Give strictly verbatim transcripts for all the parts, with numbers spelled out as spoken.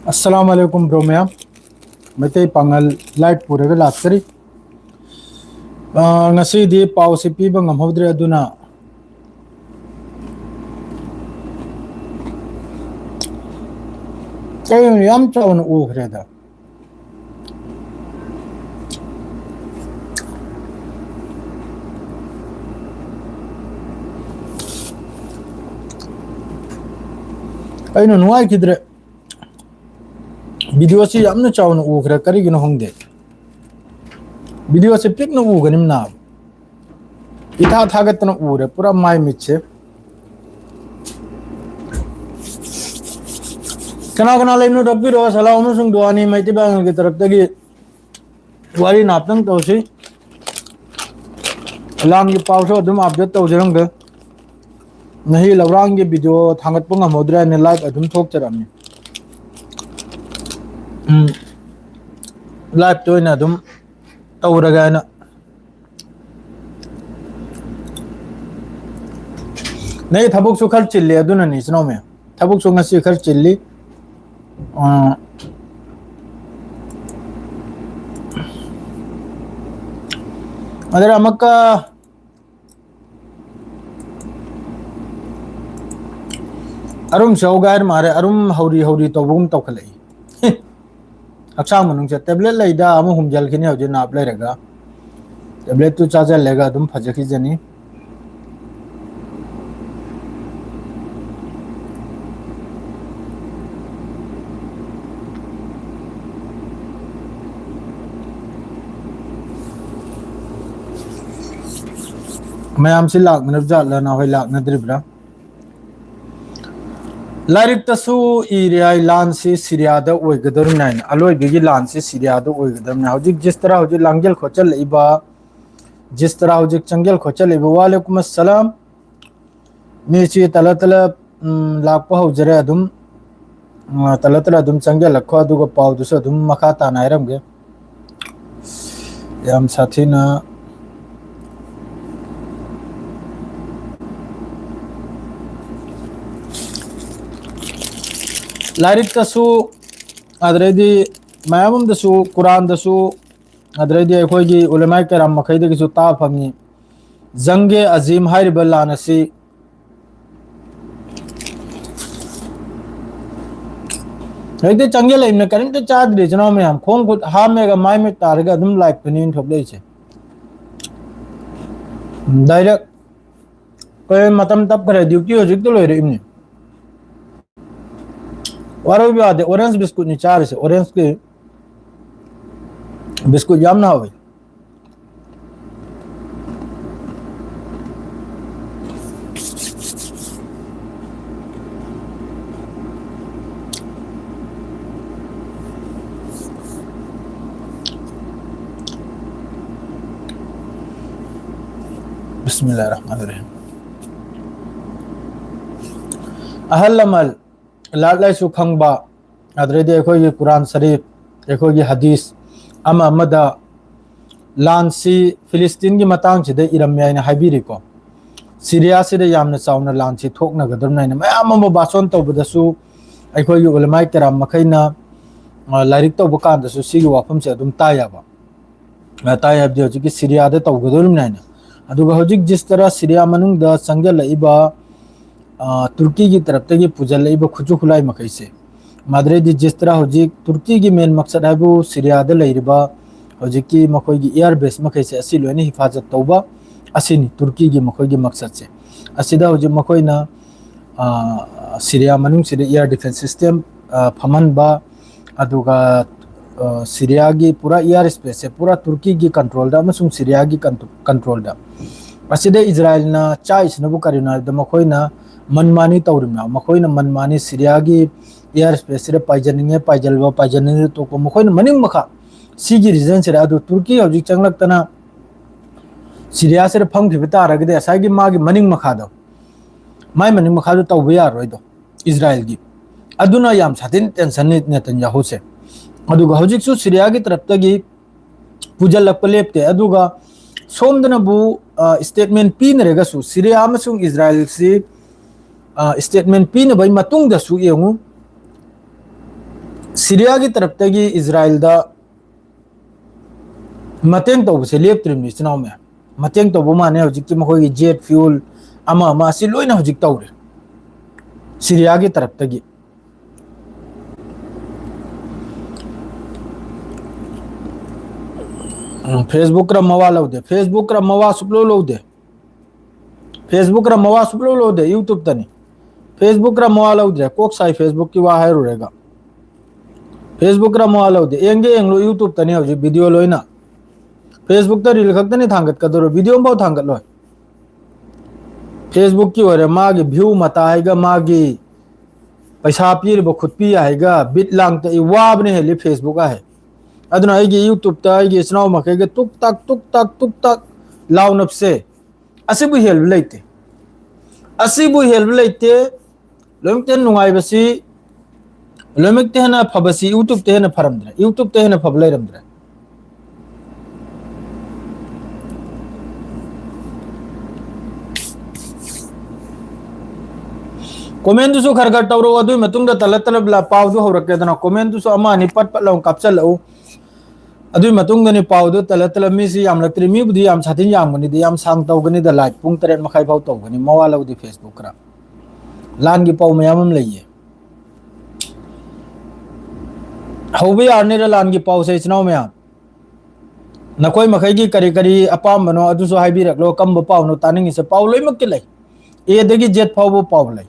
ꯑꯁꯂꯥꯝ ꯑꯂꯩꯀꯨꯝ bro ꯃꯌꯥꯝ, ꯃꯩꯇꯩ ꯄꯥꯉꯜ live ꯄꯨꯔꯒ ꯂꯥꯛꯆꯔꯤ꯫ ꯑ, ꯉꯁꯤꯗꯤ ꯄꯥꯎꯁꯤ ꯄꯤꯕ ꯉꯝꯍꯧꯗ꯭ꯔꯦ, ꯑꯗꯨꯅ ꯀꯩꯅꯣ ꯌꯥꯝ ꯆꯥꯎꯅ ꯎꯈ꯭ꯔꯦꯗ꯫ ꯑꯩꯅ ꯅꯨꯡꯉꯥꯏꯈꯤꯗ꯭ꯔꯦ꯫ ꯚꯤꯗꯤꯑꯣꯁꯤ ꯌꯥꯝꯅ ꯆꯥꯎꯅ ꯎꯈ꯭ꯔꯦ, ꯀꯔꯤꯒꯤꯅꯣ ꯈꯪꯗꯦ꯫ ꯚꯤꯗꯤꯑꯣꯁꯤ ꯄꯤꯛꯅ ꯎꯒꯅꯤ ꯅꯥꯕ꯫ ꯏꯊꯥ ꯊꯥꯒꯠꯇꯅ ꯎꯔꯦ ꯄꯨꯔꯥ ꯃꯥꯏ ꯃꯤꯠꯁꯦ꯫ ꯀꯅꯥ ꯀꯅꯥ ꯂꯩꯕꯅꯣ ꯇꯥꯛꯄꯤꯔꯛꯑꯣ꯫ ꯁꯂꯥꯝ ꯑꯃꯁꯨꯡ ꯗꯨꯋꯥꯅꯤ ꯃꯩꯇꯩ ꯄꯥꯉꯜꯒꯤ ꯇꯔꯞꯇꯒꯤ꯫ ꯋꯥꯔꯤ ꯉꯥꯛꯇꯪ ꯇꯧꯁꯤ꯫ ꯂꯥꯟꯒꯤ ꯄꯥꯎꯁꯨ ꯑꯗꯨꯝ ꯑꯞꯗꯦꯠ ꯇꯧꯖꯔꯝꯒꯦ꯫ ꯉꯁꯤ ꯂꯧꯔꯥꯡꯒꯤ ꯚꯤꯗꯤꯑꯣ ꯊꯥꯡꯒꯠꯄ ꯉꯝꯍꯧꯗ꯭ꯔꯦ ꯍꯥꯏꯅ ꯂꯥꯏꯚ ꯑꯗꯨꯝ ꯊꯣꯛꯆꯔꯝꯃꯤ꯫ ꯎꯝ, ꯂꯥꯏꯚꯇ ꯑꯣꯏꯅ ꯑꯗꯨꯝ ꯇꯧꯔꯒꯦ ꯍꯥꯏꯅ꯫ ꯅꯪꯒꯤ ꯊꯕꯛꯁꯨ ꯈꯔ ꯆꯤꯜꯂꯤ ꯑꯗꯨꯅꯅꯤ, ꯏꯆꯤꯟ ꯏꯅꯥꯎ ꯃꯌꯥꯝ꯫ ꯊꯕꯛꯁꯨ ꯉꯁꯤ ꯈꯔ ꯆꯤꯜꯂꯤ꯫ ꯑ, ꯑꯗꯨꯅ ꯑꯃꯨꯛꯀ ꯑꯔꯨꯝꯁꯨ ꯍꯧꯒꯦ ꯍꯥꯏꯔ ꯃꯥꯜꯂꯦ꯫ ꯑꯔꯨꯝ ꯍꯧꯔꯤ ꯍꯧꯔꯤ ꯇꯧꯕꯒꯨꯝ ꯇꯧꯈꯠꯂꯛꯏ꯫ ꯍꯛꯆꯥꯡ ꯃꯅꯨꯡꯁꯦ ꯇꯦꯕ꯭ꯂꯦꯠ ꯂꯩꯗ ꯑꯃꯨꯛ ꯍꯨꯝꯖꯤꯜꯈꯤꯅꯤ ꯍꯧꯖꯤꯛ ꯅꯥꯞ ꯂꯩꯔꯒ꯫ ꯇꯦꯕ꯭ꯂꯦꯠꯇꯨ ꯆꯥꯁꯤꯜꯂꯒ ꯑꯗꯨꯝ ꯐꯖꯈꯤꯖꯅꯤ꯫ ꯃꯌꯥꯝꯁꯤ ꯂꯥꯛꯅꯔꯕ ꯖꯥꯠꯂ, ꯅꯍꯣꯏ ꯂꯥꯛꯅꯗ꯭ꯔꯤꯕ꯭ꯔꯥ? ꯂꯥꯏꯔꯤꯛꯇꯁꯨ ꯏꯔꯦ ꯍꯥꯏ, ꯂꯥꯟꯁꯤ ꯁꯤꯔꯤꯌꯥꯗ ꯑꯣꯏꯒꯗꯧꯔꯤꯕꯅꯤ ꯍꯥꯏꯅ꯫ ꯑꯂꯣꯏꯕꯒꯤ ꯂꯥꯟꯁꯤ ꯁꯤꯔꯤꯌꯥꯗ ꯑꯣꯏꯒꯗꯧꯔꯤꯕꯅꯤ꯫ ꯍꯧꯖꯤꯛ ꯖꯤꯁꯇꯔꯥ ꯍꯧꯖꯤꯛ ꯂꯥꯡꯖꯦꯜ ꯈꯣꯠꯆꯜꯂꯛꯏꯕ, ꯖꯤꯁꯇꯔꯥ ꯍꯧꯖꯤꯛ ꯆꯪꯖꯦꯜ ꯈꯣꯠꯆꯜꯂꯛꯏꯕ꯫ ꯋꯥꯂꯦꯀꯨꯝ ꯑꯁꯂꯥꯝ꯫ ꯃꯤꯁꯤ ꯇꯂꯞ ꯇꯂꯞ, ꯎꯝ, ꯂꯥꯛꯄ ꯍꯧꯖꯔꯦ꯫ ꯑꯗꯨꯝ, ꯑ, ꯇꯂꯞ ꯇꯂꯞ ꯑꯗꯨꯝ ꯆꯪꯖꯜꯂꯛꯈꯣ, ꯑꯗꯨꯒ ꯄꯥꯎꯗꯨꯁꯨ ꯑꯗꯨꯝ ꯃꯈꯥ ꯇꯥꯅ ꯍꯥꯏꯔꯝꯒꯦ꯫ ꯌꯥꯝ ꯁꯥꯊꯤꯅ꯫ ꯂꯥꯏꯔꯤꯛꯇꯁꯨ ꯑꯗꯨꯗꯩꯗꯤ ꯃꯌꯥꯝ ꯑꯃꯗꯁꯨ, ꯀꯨꯔꯥꯟꯗꯁꯨ, ꯑꯗꯨꯗꯩꯗꯤ ꯑꯩꯈꯣꯏꯒꯤ ꯎꯂꯃꯥꯏ ꯀꯔꯥꯝ ꯃꯈꯩꯗꯒꯤꯁꯨ ꯇꯥꯕ ꯐꯪꯉꯤ꯫ ꯖꯪꯒꯦ ꯑꯖꯤꯝ ꯍꯥꯏꯔꯤꯕ ꯂꯥꯟ ꯑꯁꯤ ꯍꯦꯛꯇ ꯆꯪꯁꯤꯜꯂꯛꯏꯕꯅ ꯀꯔꯤꯝꯇ ꯆꯥꯗ꯭ꯔꯦ, ꯏꯆꯤꯟ ꯏꯅꯥꯎ ꯃꯌꯥꯝ꯫ ꯈꯣꯡ ꯈꯨꯠ ꯍꯥꯝꯃꯦꯒ ꯃꯥꯏ ꯃꯤꯠ ꯇꯥꯔꯒ ꯑꯗꯨꯝ ꯂꯥꯏꯐꯇꯨꯅꯤ ꯊꯣꯛꯂꯛꯏꯁꯦ꯫ ꯗꯥꯏꯔꯦꯛ ꯀꯩ ꯃꯇꯝ ꯇꯞꯈ꯭ꯔꯦ, ꯗ꯭ꯌꯨꯇꯤ ꯍꯧꯖꯤꯛꯇ ꯂꯣꯏꯔꯛꯏꯕꯅꯤ꯫ ꯋꯥꯔꯧꯕ ꯌꯥꯗꯦ, ꯑꯣꯔꯦꯟꯖ ꯕꯤꯁꯀꯨꯠꯅꯤ ꯆꯥꯔꯤꯁꯦ, ꯑꯣꯔꯦꯟꯖꯀꯤ ꯕꯤꯁꯀꯨꯠ ꯌꯥꯝꯅ ꯍꯥꯎꯋꯤ꯫ ꯕꯤꯁꯃꯤꯜꯂꯥꯍꯤꯔ ꯔꯍꯃꯥꯅꯤꯔ ꯔꯍꯤꯝ꯫ ꯑꯍꯜ ꯂꯃꯟ, ꯂꯥꯏꯔꯤꯛ ꯂꯥꯏꯁꯨ ꯈꯪꯕ, ꯑꯗꯨꯗꯩꯗꯤ ꯑꯩꯈꯣꯏꯒꯤ ꯀꯨꯔꯥꯟ ꯁꯔꯤꯐ, ꯑꯩꯈꯣꯏꯒꯤ ꯍꯗꯤꯁ, ꯑꯃ ꯑꯃꯗ ꯂꯥꯟꯁꯤ ꯐꯤꯂꯤꯁꯇꯤꯟꯒꯤ ꯃꯇꯥꯡꯁꯤꯗ ꯏꯔꯝꯃꯦ ꯍꯥꯏꯅ ꯍꯥꯏꯕꯤꯔꯤꯀꯣ꯫ ꯁꯤꯔꯤꯌꯥꯁꯤꯗ ꯌꯥꯝꯅ ꯆꯥꯎꯅ ꯂꯥꯟꯁꯤ ꯊꯣꯛꯅꯒꯗꯧꯔꯤꯕꯅꯤ ꯍꯥꯏꯅ ꯃꯌꯥꯝ ꯑꯃ ꯕꯥꯁꯣꯟ ꯇꯧꯕꯗꯁꯨ ꯑꯩꯈꯣꯏꯒꯤ ꯎꯂꯃꯥꯏ ꯀꯔꯥꯝ ꯃꯈꯩꯅ, ꯑ, ꯂꯥꯏꯔꯤꯛ ꯇꯧꯕ ꯀꯥꯟꯗꯁꯨ ꯁꯤꯒꯤ ꯋꯥꯐꯝꯁꯦ ꯑꯗꯨꯝ ꯇꯥꯏꯌꯦꯕ꯫ ꯑ, ꯇꯥꯏ ꯍꯥꯏꯕꯗꯤ ꯍꯧꯖꯤꯛꯀꯤ ꯁꯤꯔꯤꯌꯥꯗ ꯇꯧꯒꯗꯧꯔꯤꯕꯅꯤ ꯍꯥꯏꯅ꯫ ꯑꯗꯨꯒ ꯍꯧꯖꯤꯛ ꯖꯤꯁꯇꯔꯥ ꯁꯤꯔꯤꯌꯥ ꯃꯅꯨꯡꯗ ꯆꯪꯁꯤꯜꯂꯛꯏꯕ, ꯑ, ꯇꯨꯔꯀꯤꯒꯤ ꯇꯔꯞꯇꯒꯤ ꯄꯨꯁꯤꯜꯂꯛꯏꯕ ꯈꯨꯠꯁꯨ ꯈꯨꯠꯂꯥꯏ ꯃꯈꯩꯁꯦ, ꯃꯥꯗ꯭ꯔꯦꯗꯤ ꯖꯤꯁꯇꯔꯥ ꯍꯧꯖꯤꯛ ꯇꯨꯔꯀꯤꯒꯤ ꯃꯦꯟ ꯃꯛꯁꯠ ꯍꯥꯏꯕꯨ ꯁꯤꯔꯤꯌꯥꯗ ꯂꯩꯔꯤꯕ ꯍꯧꯖꯤꯛꯀꯤ ꯃꯈꯣꯏꯒꯤ ꯏꯌꯥꯔ ꯕꯦꯁ ꯃꯈꯩꯁꯦ ꯑꯁꯤ ꯂꯣꯏꯅ ꯍꯤꯐꯥꯖꯠ ꯇꯧꯕ ꯑꯁꯤꯅꯤ ꯇꯨꯔꯀꯤꯒꯤ ꯃꯈꯣꯏꯒꯤ ꯃꯛꯁꯠꯁꯦ꯫ ꯑꯁꯤꯗ ꯍꯧꯖꯤꯛ ꯃꯈꯣꯏꯅ, ꯑ, ꯁꯤꯔꯤꯌꯥ ꯃꯅꯨꯡꯁꯤꯗ ꯏꯌꯥꯔ ꯗꯤꯐꯦꯟꯁ ꯁꯤꯁꯇꯦꯝ, ꯑ, ꯐꯝꯍꯟꯕ, ꯑꯗꯨꯒ, ꯑ, ꯁꯤꯔꯤꯌꯥꯒꯤ ꯄꯨꯔꯥ ꯏꯌꯥꯔ ꯁ꯭ꯄꯦꯁꯁꯦ ꯄꯨꯔꯥ ꯇꯨꯔꯀꯤꯒꯤ ꯀꯟꯇ꯭ꯔꯣꯜꯗ ꯑꯃꯁꯨꯡ ꯁꯤꯔꯤꯌꯥꯒꯤ ꯀꯟꯇ꯭ꯔꯣꯜꯗ꯫ ꯑꯁꯤꯗ ꯏꯖꯔꯥꯏꯜꯅ ꯆꯥꯛꯏꯁꯤꯅꯕꯨ ꯀꯔꯤꯅꯣ ꯍꯥꯏꯕꯗ ꯃꯈꯣꯏꯅ ꯃꯟꯃꯥꯅꯤ ꯇꯧꯔꯤꯕꯅ, ꯃꯈꯣꯏꯅ ꯃꯟꯃꯥꯅꯤ ꯁꯤꯔꯤꯌꯥꯒꯤ ꯏꯌꯥꯔ ꯁ꯭ꯄꯦꯁꯁꯤꯗ ꯄꯥꯏꯖꯅꯤꯡꯉꯦ ꯄꯥꯏꯖꯜꯂꯣ, ꯄꯥꯏꯖꯅꯤꯡꯉꯦ ꯇꯣꯛꯄ, ꯃꯈꯣꯏꯅ ꯃꯅꯤꯡ ꯃꯈꯥ ꯁꯤꯒꯤ ꯔꯤꯖꯟꯁꯤꯗ꯫ ꯑꯗꯨ ꯇꯨꯔꯀꯤ ꯍꯧꯖꯤꯛ ꯆꯪꯂꯛꯇꯅ ꯁꯤꯔꯤꯌꯥꯁꯤꯗ ꯐꯝꯈꯤꯕ ꯇꯥꯔꯒꯗꯤ ꯉꯁꯥꯏꯒꯤ ꯃꯥꯒꯤ ꯃꯅꯤꯡ ꯃꯈꯥꯗꯣ, ꯃꯥꯏ ꯃꯅꯤꯡ ꯃꯈꯥꯗꯣ ꯇꯧꯕ ꯌꯥꯔꯣꯏꯗꯣ ꯏꯖꯔꯥꯏꯜꯒꯤ꯫ ꯑꯗꯨꯅ ꯌꯥꯝ ꯁꯥꯊꯤꯅ ꯇꯦꯟꯁꯟꯅꯤ ꯅꯦꯇꯟꯌꯥꯍꯨꯁꯦ꯫ ꯑꯗꯨꯒ ꯍꯧꯖꯤꯛꯁꯨ ꯁꯤꯔꯤꯌꯥꯒꯤ ꯇꯔꯞꯇꯒꯤ ꯄꯨꯁꯤꯜꯂꯛꯄ ꯂꯦꯞꯇꯦ꯫ ꯑꯗꯨꯒ ꯁꯣꯝꯗꯅꯕꯨ, ꯑ, ꯁ꯭ꯇꯦꯠꯃꯦꯟ ꯄꯤꯅꯔꯒꯁꯨ ꯁꯤꯔꯤꯌꯥ ꯑꯃꯁꯨꯡ ꯏꯖꯔꯥꯏꯜꯁꯤ, ꯑ, ꯁ꯭ꯇꯦꯠꯃꯦꯟ ꯄꯤꯅꯕꯒꯤ ꯃꯇꯨꯡꯗꯁꯨ ꯌꯦꯡꯉꯨ, ꯁꯤꯔꯤꯌꯥꯒꯤ ꯇꯔꯞꯇꯒꯤ ꯏꯖꯔꯥꯏꯜꯗ ꯃꯇꯦꯡ ꯇꯧꯕꯁꯦ ꯂꯦꯞꯇ꯭ꯔꯤꯕꯅꯤ, ꯏꯆꯤꯟ ꯏꯅꯥꯎ ꯃꯌꯥꯝ꯫ ꯃꯇꯦꯡ ꯇꯧꯕ ꯃꯥꯟꯅꯩ ꯍꯧꯖꯤꯛꯀꯤ ꯃꯈꯣꯏꯒꯤ ꯖꯦꯠ ꯐ꯭ꯌꯨꯜ ꯑꯃ ꯑꯃ ꯑꯁꯤ ꯂꯣꯏꯅ ꯍꯧꯖꯤꯛ ꯇꯧꯔꯦ ꯁꯤꯔꯤꯌꯥꯒꯤ ꯇꯔꯞꯇꯒꯤ꯫ ꯎꯝ, Facebook ꯈꯔ ꯃꯋꯥ ꯂꯧꯗꯦ, Facebook ꯈꯔ ꯃꯋꯥ ꯁꯨꯛꯂꯧ ꯂꯧꯗꯦ꯫ Facebook ꯈꯔ ꯃꯋꯥ ꯁꯨꯛꯂꯧ ꯂꯧꯗꯦ, YouTube ꯇꯅꯤ꯫ Facebook ꯈꯔ ꯃꯋꯥ ꯂꯧꯗ꯭ꯔꯦ, ꯀꯣꯛ ꯁꯥꯏ Facebook ꯀꯤ ꯋꯥ ꯍꯥꯏꯔꯨꯔꯦꯒ꯫ Facebook ꯈꯔ ꯃꯋꯥ ꯂꯧꯗꯦ, ꯌꯦꯡꯒꯦ ꯌꯦꯡꯂꯨ, YouTube ꯇꯅꯤ ꯍꯧꯖꯤꯛ ꯚꯤꯗꯤꯑꯣ ꯂꯣꯏꯅ꯫ Facebook ꯇ ꯔꯤꯜ ꯈꯛꯇꯅꯤ ꯊꯥꯡꯒꯠꯀꯗꯧꯔꯣ, ꯚꯤꯗꯤꯑꯣ ꯑꯃꯐꯥꯎ ꯊꯥꯡꯒꯠꯂꯣꯏ꯫ Facebook ꯀꯤ ꯑꯣꯏꯔꯦ, ꯃꯥꯒꯤ ꯚ꯭ꯌꯨ ꯃꯇꯥ ꯍꯥꯏꯒ, ꯃꯥꯒꯤ ꯄꯩꯁꯥ ꯄꯤꯔꯤꯕ ꯈꯨꯠꯄꯤ ꯍꯥꯏꯒ, ꯕꯤꯠ ꯂꯥꯡꯇ ꯑꯩ ꯋꯥꯕꯅ ꯍꯦꯜꯂꯤ Facebook ꯍꯥꯏ꯫ ꯑꯗꯨꯅ ꯑꯩꯒꯤ YouTube ꯇ ꯑꯩꯒꯤ ꯏꯆꯤꯟ ꯏꯅꯥꯎ ꯃꯈꯩꯒ ꯇꯨꯛ ꯇꯥꯛ, ꯇꯨꯛ ꯇꯥꯛ, ꯇꯨꯛ ꯇꯥꯛ ꯂꯥꯎꯅꯕꯁꯦ, ꯑꯁꯤꯕꯨ ꯍꯦꯜꯕ ꯂꯩꯇꯦ꯫ ꯑꯁꯤꯕꯨ ꯍꯦꯜꯕ ꯂꯩꯇꯦ꯫ ꯂꯣꯏꯅꯃꯛꯇ ꯍꯦꯟꯅ ꯅꯨꯡꯉꯥꯏꯕꯁꯤ, ꯂꯣꯏꯅꯃꯛꯇ ꯍꯦꯟꯅ ꯐꯕꯁꯤ YouTube ꯇ ꯍꯦꯟꯅ ꯐꯔꯝꯗ꯭ꯔꯦ, YouTube ꯇ ꯍꯦꯟꯅ ꯐꯕ ꯂꯩꯔꯝꯗ꯭ꯔꯦ꯫ Comment ꯇꯨꯁꯨ ꯈꯔ ꯈꯔ ꯇꯧꯔꯛꯑꯣ, ꯑꯗꯨꯒꯤ ꯃꯇꯨꯡꯗ ꯇꯂꯞ ꯇꯂꯞ ꯂ-, ꯄꯥꯎꯗꯨ ꯍꯧꯔꯛꯀꯦꯗꯅ꯫ Comment ꯇꯨꯁꯨ ꯑꯃ ꯑꯅꯤ ꯄꯠ ꯄꯠ ꯂꯥꯎ ꯀꯥꯞꯆꯜꯂꯛꯎ꯫ ꯑꯗꯨꯒꯤ ꯃꯇꯨꯡꯗꯅꯤ ꯄꯥꯎꯗꯨ ꯇꯂꯞ ꯇꯂꯞ ꯃꯤꯁꯤ ꯌꯥꯝꯂꯛꯇ꯭ꯔꯤ꯫ ꯃꯤꯕꯨꯗꯤ ꯌꯥꯝ ꯁꯥꯊꯤꯅ ꯌꯥꯝꯒꯅꯤꯗꯤ, ꯌꯥꯝ ꯁꯥꯡ ꯇꯧꯒꯅꯤꯗ, live ꯄꯨꯡ ꯇꯔꯦꯠ ꯃꯈꯥꯏ ꯐꯥꯎ ꯇꯧꯒꯅꯤ꯫ ꯃꯋꯥ ꯂꯧꯗꯦ Facebook ꯈꯔ꯫ ꯂꯥꯟꯒꯤ ꯄꯥꯎ ꯃꯌꯥꯝ ꯑꯃ ꯂꯩꯌꯦ꯫ ꯍꯧꯕ ꯌꯥꯔꯅꯤꯗ ꯂꯥꯟꯒꯤ ꯄꯥꯎꯁꯦ, ꯏꯆꯤꯟ ꯏꯅꯥꯎ ꯃꯌꯥꯝ꯫ ꯅꯈꯣꯏ ꯃꯈꯩꯒꯤ ꯀꯔꯤ ꯀꯔꯤ ꯑꯄꯥꯝꯕꯅꯣ ꯑꯗꯨꯁꯨ ꯍꯥꯏꯕꯤꯔꯛꯂꯣ꯫ ꯀꯝꯕ ꯄꯥꯎꯅꯣ ꯇꯥꯅꯤꯡꯉꯤꯁꯦ? ꯄꯥꯎ ꯂꯣꯏꯅꯃꯛꯀꯤ ꯂꯩ, A ꯗꯒꯤ Z ꯐꯥꯎꯕ ꯄꯥꯎ ꯂꯩ꯫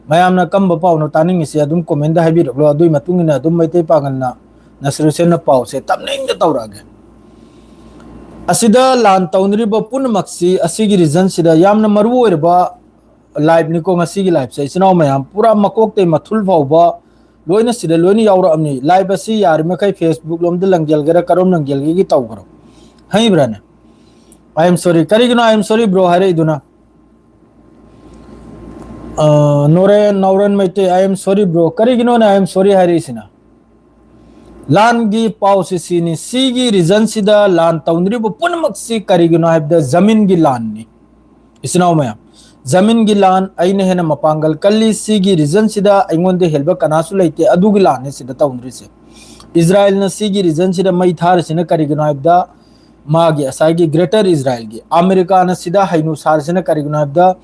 ꯃꯌꯥꯝꯅ ꯀꯝꯕ ꯄꯥꯎꯅꯣ ꯇꯥꯅꯤꯡꯉꯤꯁꯦ ꯑꯗꯨꯝ comment ꯍꯥꯏꯕꯤꯔꯛꯂꯣ꯫ ꯑꯗꯨꯒꯤ ꯃꯇꯨꯡ ꯏꯟꯅ ꯑꯗꯨꯝ ꯃꯩꯇꯩ ꯄꯥꯉꯜꯅ ꯅꯁꯔ ꯍꯨꯁꯦꯟꯅ ꯄꯥꯎꯁꯦ ꯇꯝꯅꯤꯡꯗ ꯇꯧꯔꯛꯑꯒꯦ꯫ ꯑꯁꯤꯗ ꯂꯥꯟ ꯇꯧꯅꯔꯤꯕ ꯄꯨꯝꯅꯃꯛꯁꯤ ꯑꯁꯤꯒꯤ region ꯁꯤꯗ ꯌꯥꯝꯅ ꯃꯔꯨ ꯑꯣꯏꯔꯕ live ꯅꯤꯀꯣ꯫ ꯉꯁꯤꯒꯤ live ꯁꯦ ꯏꯆꯤꯟ ꯏꯅꯥꯎ ꯃꯌꯥꯝ, ꯄꯨꯔꯥ ꯃꯀꯣꯛꯇꯩ ꯃꯊꯨꯜ ꯐꯥꯎꯕ ꯂꯣꯏꯅ ꯁꯤꯗ ꯂꯣꯏꯅ ꯌꯥꯎꯔꯛꯑꯕꯅꯤ꯫ Live ꯑꯁꯤ ꯌꯥꯔꯤꯃꯈꯩ Facebook ꯂꯣꯝꯗ ꯂꯪꯒꯦꯜꯒꯦꯔꯥ ꯀꯔꯣꯝ ꯂꯪꯒꯦꯜꯒꯦꯒꯤ ꯇꯧꯈ꯭ꯔꯣ꯫ ꯍꯩꯕ꯭ꯔꯥꯅꯦ? I am sorry꯫ ꯀꯔꯤꯒꯤꯅꯣ I am sorry bro ꯍꯥꯏꯔꯛꯏꯗꯨꯅ? ꯑ, Noren, ꯅꯥꯎꯔꯦꯟ Meitei, I am sorry bro꯫ ꯀꯔꯤꯒꯤꯅꯣꯅꯦ I am sorry ꯍꯥꯏꯔꯛꯏꯁꯤꯅ? ꯂꯥꯟꯒꯤ ꯄꯥꯎꯁꯤ ꯁꯤꯅꯤ꯫ ꯁꯤꯒꯤ region ꯁꯤꯗ ꯂꯥꯟ ꯇꯧꯅꯔꯤꯕ ꯄꯨꯝꯅꯃꯛꯁꯤ ꯀꯔꯤꯒꯤꯅꯣ ꯍꯥꯏꯕꯗ ꯖꯃꯤꯟꯒꯤ ꯂꯥꯟꯅꯤ꯫ ꯏꯆꯤꯟ ꯏꯅꯥꯎ ꯃꯌꯥꯝ, ꯖꯃꯤꯟꯒꯤ ꯂꯥꯟ, ꯑꯩꯅ ꯍꯦꯟꯅ ꯃꯄꯥꯡꯒꯜ ꯀꯜꯂꯤ, ꯁꯤꯒꯤ ꯔꯤꯖꯟꯁꯤꯗ ꯑꯩꯉꯣꯟꯗ ꯍꯦꯟꯕ ꯀꯅꯥꯁꯨ ꯂꯩꯇꯦ, ꯑꯗꯨꯒꯤ ꯂꯥꯟꯅꯤ ꯁꯤꯗ ꯇꯧꯅꯔꯤꯁꯦ꯫ ꯏꯖꯔꯥꯏꯜꯅ ꯁꯤꯒꯤ ꯔꯤꯖꯟꯁꯤꯗ ꯃꯩ ꯊꯥꯔꯤꯁꯤꯅ ꯀꯔꯤꯒꯤꯅꯣ ꯍꯥꯏꯕꯗ, ꯃꯥꯒꯤ ꯉꯁꯥꯏꯒꯤ ꯒ꯭ꯔꯦꯇꯔ ꯏꯖꯔꯥꯏꯜꯒꯤ, ꯑꯃꯦꯔꯤꯀꯥꯅ ꯁꯤꯗ ꯍꯩꯅꯨ ꯁꯥꯔꯤꯁꯤꯅ ꯀꯔꯤꯒꯤꯅꯣ ꯍꯥꯏꯕꯗ,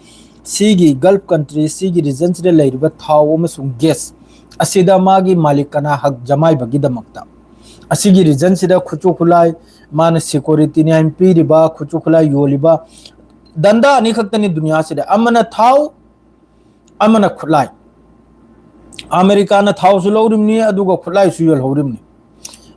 ꯁꯤꯒꯤ ꯒꯜꯐ ꯀꯟꯇ꯭ꯔꯤ, ꯁꯤꯒꯤ ꯔꯤꯖꯟꯁꯤꯗ ꯂꯩꯔꯤꯕ ꯊꯥꯎ ꯑꯃꯁꯨꯡ ꯒ꯭ꯌꯥꯁ ꯑꯁꯤꯗ ꯃꯥꯒꯤ ꯃꯥꯂꯤꯛ ꯀꯅꯥ ꯍꯛ ꯖꯃꯥꯏꯕꯒꯤꯗꯃꯛꯇ, ꯑꯁꯤꯒꯤ ꯔꯤꯖꯟꯁꯤꯗ ꯈꯨꯠꯁꯨ ꯈꯨꯠꯂꯥꯏ, ꯃꯥꯅ ꯁꯦꯀꯨꯔꯤꯇꯤꯅꯤ ꯍꯥꯏꯅ ꯄꯤꯔꯤꯕ ꯈꯨꯠꯁꯨ ꯈꯨꯠꯂꯥꯏ ꯌꯣꯜꯂꯤꯕ ꯗꯟꯗꯥ ꯑꯅꯤꯈꯛꯇꯅꯤ ꯗꯨꯅꯤꯌꯥꯁꯤꯗ, ꯑꯃꯅ ꯊꯥꯎ, ꯑꯃꯅ ꯈꯨꯠꯂꯥꯏ꯫ ꯑꯃꯦꯔꯤꯀꯥꯅ ꯊꯥꯎꯁꯨ ꯂꯧꯔꯤꯕꯅꯤ, ꯑꯗꯨꯒ ꯈꯨꯠꯂꯥꯏꯁꯨ ꯌꯣꯜꯍꯧꯔꯤꯕꯅꯤ꯫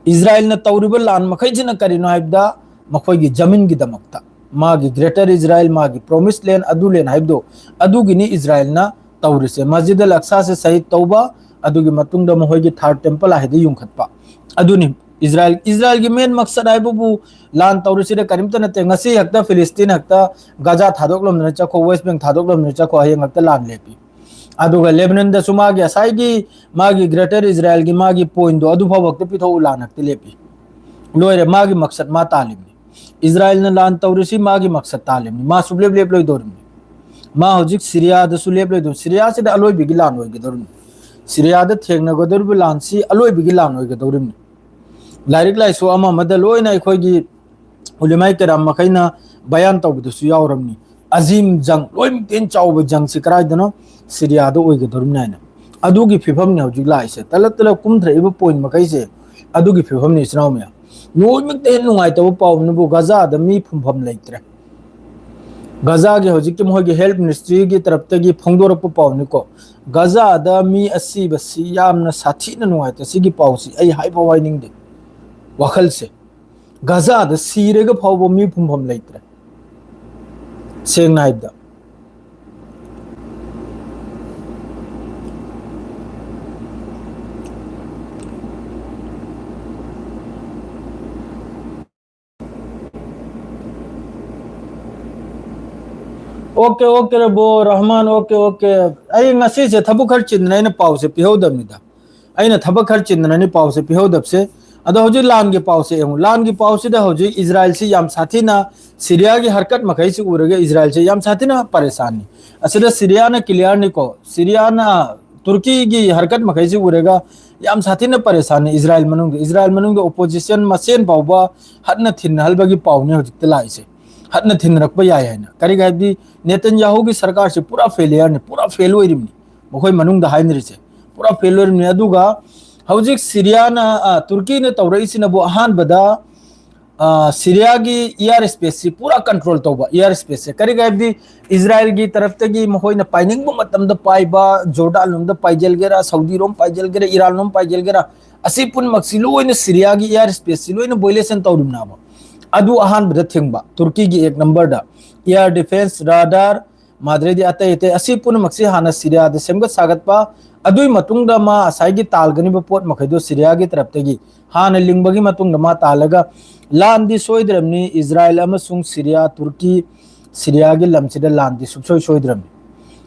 ꯏꯖꯔꯥꯏꯜꯅ ꯇꯧꯔꯤꯕ ꯂꯥꯟ ꯃꯈꯩꯁꯤꯅ ꯀꯔꯤꯅꯣ ꯍꯥꯏꯕꯗ, ꯃꯈꯣꯏꯒꯤ ꯖꯃꯤꯟꯒꯤꯗꯃꯛꯇ, ꯃꯥꯒꯤ ꯒ꯭ꯔꯦꯇꯔ ꯏꯖꯔꯥꯏꯜ, ꯃꯥꯒꯤ ꯄ꯭ꯔꯣꯃꯤꯁ ꯂꯦꯟ, ꯑꯗꯨ ꯂꯦꯟ ꯍꯥꯏꯕꯗꯣ, ꯑꯗꯨꯒꯤꯅꯤ ꯏꯖꯔꯥꯏꯜꯅ ꯇꯧꯔꯤꯁꯦ꯫ ꯃꯁꯖꯤꯗ ꯑꯜ ꯑꯛꯁꯥꯁꯦ ꯁꯍꯤꯗ ꯇꯧꯕ, ꯑꯗꯨꯒꯤ ꯃꯇꯨꯡꯗ ꯃꯈꯣꯏꯒꯤ ꯊꯥꯔꯠ ꯇꯦꯝꯄꯜ ꯍꯥꯏꯗ ꯌꯨꯡꯈꯠꯄ, ꯑꯗꯨꯅꯤ ꯏꯖꯔꯥꯏꯜ꯫ ꯏꯖꯔꯥꯏꯜꯒꯤ ꯃꯦꯟ ꯃꯛꯁꯠ ꯍꯥꯏꯕꯕꯨ ꯂꯥꯟ ꯇꯧꯔꯤꯁꯤꯗ ꯀꯔꯤꯝꯇ ꯅꯠꯇꯦ꯫ ꯉꯁꯤ ꯍꯦꯛꯇ ꯐꯤꯂꯤꯁꯇꯤꯟ ꯍꯦꯛꯇ ꯒꯥꯖꯥ ꯊꯥꯗꯣꯛꯂꯝꯗꯅ ꯆꯠꯈꯣ, ꯋꯦꯁ ꯕꯦꯡ ꯊꯥꯗꯣꯛꯂꯝꯗꯅ ꯆꯠꯈꯣ, ꯍꯌꯦꯡ ꯍꯦꯛꯇ ꯂꯥꯟ ꯂꯦꯞꯄꯤ꯫ ꯑꯗꯨꯒ ꯂꯦꯕꯅꯟꯗꯁꯨ ꯃꯥꯒꯤ ꯉꯁꯥꯏꯒꯤ ꯃꯥꯒꯤ ꯒ꯭ꯔꯦꯇꯔ ꯏꯖꯔꯥꯏꯜꯒꯤ ꯃꯥꯒꯤ ꯄꯣꯏꯟꯗꯣ ꯑꯗꯨ ꯐꯥꯎꯕ ꯍꯦꯛꯇ ꯄꯤꯊꯣꯛꯎ, ꯂꯥꯟ ꯍꯦꯛꯇ ꯂꯦꯞꯄꯤ꯫ ꯂꯣꯏꯔꯦ, ꯃꯥꯒꯤ ꯃꯛꯁꯠ ꯃꯥ ꯇꯥꯜꯂꯤꯕꯅꯤ꯫ ꯏꯖꯔꯥꯏꯜꯅ ꯂꯥꯟ ꯇꯧꯔꯤꯁꯤ ꯃꯥꯒꯤ ꯃꯛꯁꯠ ꯇꯥꯜꯂꯤꯕꯅꯤ꯫ ꯃꯥ ꯁꯨꯡꯂꯦꯞ ꯂꯦꯞꯂꯣꯏꯗꯧꯔꯤꯕꯅꯤ꯫ ꯃꯥ ꯍꯧꯖꯤꯛ ꯁꯤꯔꯤꯌꯥꯗꯁꯨ ꯂꯦꯞꯂꯣꯏꯗꯧ-, ꯁꯤꯔꯤꯌꯥꯁꯤꯗ ꯑꯂꯣꯏꯕꯒꯤ ꯂꯥꯟ ꯑꯣꯏꯒꯗꯧꯔꯤꯕꯅꯤ꯫ ꯁꯤꯔꯤꯌꯥꯗ ꯊꯦꯡꯅꯒꯗꯧꯔꯤꯕ ꯂꯥꯟꯁꯤ ꯑꯂꯣꯏꯕꯒꯤ ꯂꯥꯟ ꯑꯣꯏꯒꯗꯧꯔꯤꯕꯅꯤ꯫ ꯂꯥꯏꯔꯤꯛ ꯂꯥꯏꯁꯨ ꯑꯃ ꯑꯃꯗ ꯂꯣꯏꯅ ꯑꯩꯈꯣꯏꯒꯤ ꯎꯂꯦꯃꯥꯏ ꯀꯔꯥꯝ ꯃꯈꯩꯅ ꯕꯌꯥꯟ ꯇꯧꯕꯗꯁꯨ ꯌꯥꯎꯔꯝꯅꯤ꯫ ꯑꯖꯤꯝ ꯖꯪ, ꯂꯣꯏꯅꯃꯛꯇꯒꯤ ꯍꯦꯟꯅ ꯆꯥꯎꯕ ꯖꯪꯁꯤ ꯀꯗꯥꯏꯗꯅꯣ? ꯁꯤꯔꯤꯌꯥꯗ ꯑꯣꯏꯒꯗꯧꯔꯤꯕꯅꯤ ꯍꯥꯏꯅ꯫ ꯑꯗꯨꯒꯤ ꯐꯤꯕꯝꯅꯤ ꯍꯧꯖꯤꯛ ꯂꯥꯛꯏꯁꯦ꯫ ꯇꯂꯞ ꯇꯂꯞ ꯀꯨꯝꯊꯔꯛꯏꯕ ꯄꯣꯏꯟ ꯃꯈꯩꯁꯦ ꯑꯗꯨꯒꯤ ꯐꯤꯕꯝꯅꯤ, ꯏꯆꯤꯟ ꯏꯅꯥꯎ ꯃꯌꯥꯝ꯫ ꯂꯣꯏꯅꯃꯛꯇ ꯍꯦꯟꯅ ꯅꯨꯡꯉꯥꯏꯇꯕ ꯄꯥꯎ ꯑꯃꯅꯕꯨ ꯒꯖꯥꯗ ꯃꯤ ꯐꯨꯝꯐꯝ ꯂꯩꯇ꯭ꯔꯦ꯫ ꯒꯖꯥꯒꯤ ꯍꯧꯖꯤꯛꯀꯤ ꯃꯈꯣꯏꯒꯤ ꯍꯦꯜꯊ ꯃꯤꯅꯤꯁꯇ꯭ꯔꯤꯒꯤ ꯇꯔꯞꯇꯒꯤ ꯐꯣꯡꯗꯣꯔꯛꯄ ꯄꯥꯎꯅꯤꯀꯣ꯫ ꯒꯖꯥꯗ ꯃꯤ ꯑꯁꯤꯕꯁꯤ ꯌꯥꯝꯅ ꯁꯥꯊꯤꯅ ꯅꯨꯡꯉꯥꯏꯇꯦ꯫ ꯁꯤꯒꯤ ꯄꯥꯎꯁꯤ ꯑꯩ ꯍꯥꯏꯐꯥꯎ ꯍꯥꯏꯅꯤꯡꯗꯦ꯫ ꯋꯥꯈꯜꯁꯦ, ꯒꯖꯥꯗ ꯁꯤꯔꯒ ꯐꯥꯎꯕ ꯃꯤ ꯐꯨꯝꯐꯝ ꯂꯩꯇ꯭ꯔꯦ, ꯁꯦꯡꯅ ꯍꯥꯏꯕꯗ꯫ ꯑꯣꯀꯦ, ꯑꯣꯀꯦ, ꯔꯕꯣ ꯔꯍꯃꯥꯟ, ꯑꯣꯀꯦ, ꯑꯣꯀꯦ꯫ ꯑꯩ ꯉꯁꯤꯁꯦ ꯊꯕꯛ ꯈꯔ ꯆꯤꯟꯗꯅ ꯑꯩꯅ ꯄꯥꯎꯁꯦ ꯄꯤꯍꯧꯗꯕꯅꯤꯗ꯫ ꯑꯩꯅ ꯊꯕꯛ ꯈꯔ ꯆꯤꯟꯗꯅꯅꯤ ꯄꯥꯎꯁꯦ ꯄꯤꯍꯧꯗꯕꯁꯦ꯫ ꯑꯗꯣ ꯍꯧꯖꯤꯛ ꯂꯥꯟꯒꯤ ꯄꯥꯎꯁꯦ ꯌꯦꯡꯉꯨ, ꯂꯥꯟꯒꯤ ꯄꯥꯎꯁꯤꯗ ꯍꯧꯖꯤꯛ ꯏꯖꯔꯥꯏꯜꯁꯤ ꯌꯥꯝ ꯁꯥꯊꯤꯅ, ꯁꯤꯔꯤꯌꯥꯒꯤ ꯍꯔꯀꯠ ꯃꯈꯩꯁꯤ ꯎꯔꯒ ꯏꯖꯔꯥꯏꯜꯁꯦ ꯌꯥꯝ ꯁꯥꯊꯤꯅ ꯄꯔꯦꯁꯥꯟꯅꯤ꯫ ꯑꯁꯤꯗ ꯁꯤꯔꯤꯌꯥꯅ ꯀ꯭ꯂꯤꯌꯥꯔꯅꯤꯀꯣ, ꯁꯤꯔꯤꯌꯥꯅ, ꯇꯨꯔꯀꯤꯒꯤ ꯍꯔꯀꯠ ꯃꯈꯩꯁꯤ ꯎꯔꯒ ꯌꯥꯝ ꯁꯥꯊꯤꯅ ꯄꯔꯦꯁꯥꯟꯅꯤ ꯏꯖꯔꯥꯏꯜ ꯃꯅꯨꯡꯗ꯫ ꯏꯖꯔꯥꯏꯜ ꯃꯅꯨꯡꯗ ꯑꯣꯄꯣꯖꯤꯁꯟ ꯃꯁꯦꯟ ꯐꯥꯎꯕ ꯍꯠꯅ ꯊꯤꯟꯅꯍꯜꯕꯒꯤ ꯄꯥꯎꯅꯤ ꯍꯧꯖꯤꯛꯇ ꯂꯥꯛꯏꯁꯦ, ꯍꯠꯅ ꯊꯤꯟꯅꯔꯛꯄ ꯌꯥꯏ ꯍꯥꯏꯅ꯫ ꯀꯔꯤꯒꯤ ꯍꯥꯏꯕꯗꯤ ꯅꯦꯇꯟꯌꯥꯍꯨꯒꯤ ꯁꯔꯀꯥꯔꯁꯤ ꯄꯨꯔꯥ ꯐꯦꯂꯤꯌꯔꯅꯤ, ꯄꯨꯔꯥ ꯐꯦꯜ ꯑꯣꯏꯔꯤꯕꯅꯤ, ꯃꯈꯣꯏ ꯃꯅꯨꯡꯗ ꯍꯥꯏꯅꯔꯤꯁꯦ ꯄꯨꯔꯥ ꯐꯦꯜ ꯑꯣꯏꯔꯤꯕꯅꯤ꯫ ꯑꯗꯨꯒ ꯍꯧꯖꯤꯛ ꯁꯤꯔꯤꯌꯥꯅ, ꯑ, ꯇꯨꯔꯀꯤꯅ ꯇꯧꯔꯛꯏꯁꯤꯅꯕꯨ ꯑꯍꯥꯟꯕꯗ, ꯑ, ꯁꯤꯔꯤꯌꯥꯒꯤ ꯏꯌꯥꯔ ꯁ꯭ꯄꯦꯁꯁꯤ ꯄꯨꯔꯥ ꯀꯟꯇ꯭ꯔꯣꯜ ꯇꯧꯕ, ꯏꯌꯥꯔ ꯁ꯭ꯄꯦꯁꯁꯦ꯫ ꯀꯔꯤꯒꯤ ꯍꯥꯏꯕꯗꯤ ꯏꯖꯔꯥꯏꯜꯒꯤ ꯇꯔꯞꯇꯒꯤ ꯃꯈꯣꯏꯅ ꯄꯥꯏꯅꯤꯡꯕ ꯃꯇꯝꯗ ꯄꯥꯏꯕ, ꯖꯣꯔꯗꯥꯟ ꯂꯣꯝꯗ ꯄꯥꯏꯖꯦꯜꯒꯦꯔꯥ, ꯁꯥꯎꯗꯤ ꯔꯣꯝ ꯄꯥꯏꯖꯦꯜꯒꯦꯔꯥ, ꯏꯔꯥꯟ ꯂꯣꯝ ꯄꯥꯏꯖꯦꯜꯒꯦꯔꯥ, ꯑꯁꯤ ꯄꯨꯝꯅꯃꯛꯁꯤ ꯂꯣꯏꯅ ꯁꯤꯔꯤꯌꯥꯒꯤ ꯏꯌꯥꯔ ꯁ꯭ꯄꯦꯁꯁꯤ ꯂꯣꯏꯅ ꯚꯣꯏꯂꯦꯁꯟ ꯇꯧꯔꯤꯕꯅꯦꯕ꯫ ꯑꯗꯨ ꯑꯍꯥꯟꯕꯗ ꯊꯤꯡꯕ, ꯇꯨꯔꯀꯤꯒꯤ ꯑꯦꯛ ꯅꯝꯕꯔꯗ꯫ ꯏꯌꯥꯔ ꯗꯤꯐꯦꯟꯁ, ꯔꯥꯗꯥꯔ, ꯃꯥꯗ꯭ꯔꯦꯗꯤ ꯑꯇꯩ ꯑꯇꯩ ꯑꯁꯤ ꯄꯨꯝꯅꯃꯛꯁꯤ ꯍꯥꯟꯅ ꯁꯤꯔꯤꯌꯥꯗ ꯁꯦꯝꯒꯠ ꯁꯥꯒꯠꯄ, ꯑꯗꯨꯒꯤ ꯃꯇꯨꯡꯗ ꯃꯥ ꯉꯁꯥꯏꯒꯤ ꯇꯥꯜꯒꯅꯤꯕ ꯄꯣꯠ ꯃꯈꯩꯗꯣ ꯁꯤꯔꯤꯌꯥꯒꯤ ꯇꯔꯞꯇꯒꯤ ꯍꯥꯟꯅ ꯂꯤꯡꯕꯒꯤ ꯃꯇꯨꯡꯗ ꯃꯥ ꯇꯥꯜꯂꯒ ꯂꯥꯟꯗꯤ ꯁꯣꯏꯗ꯭ꯔꯕꯅꯤ꯫ ꯏꯖꯔꯥꯏꯜ ꯑꯃꯁꯨꯡ ꯁꯤꯔꯤꯌꯥ, ꯇꯨꯔꯀꯤ, ꯁꯤꯔꯤꯌꯥꯒꯤ ꯂꯝꯁꯤꯗ ꯂꯥꯟꯗꯤ ꯁꯨꯡꯁꯣꯏ ꯁꯣꯏꯗ꯭ꯔꯕꯅꯤ꯫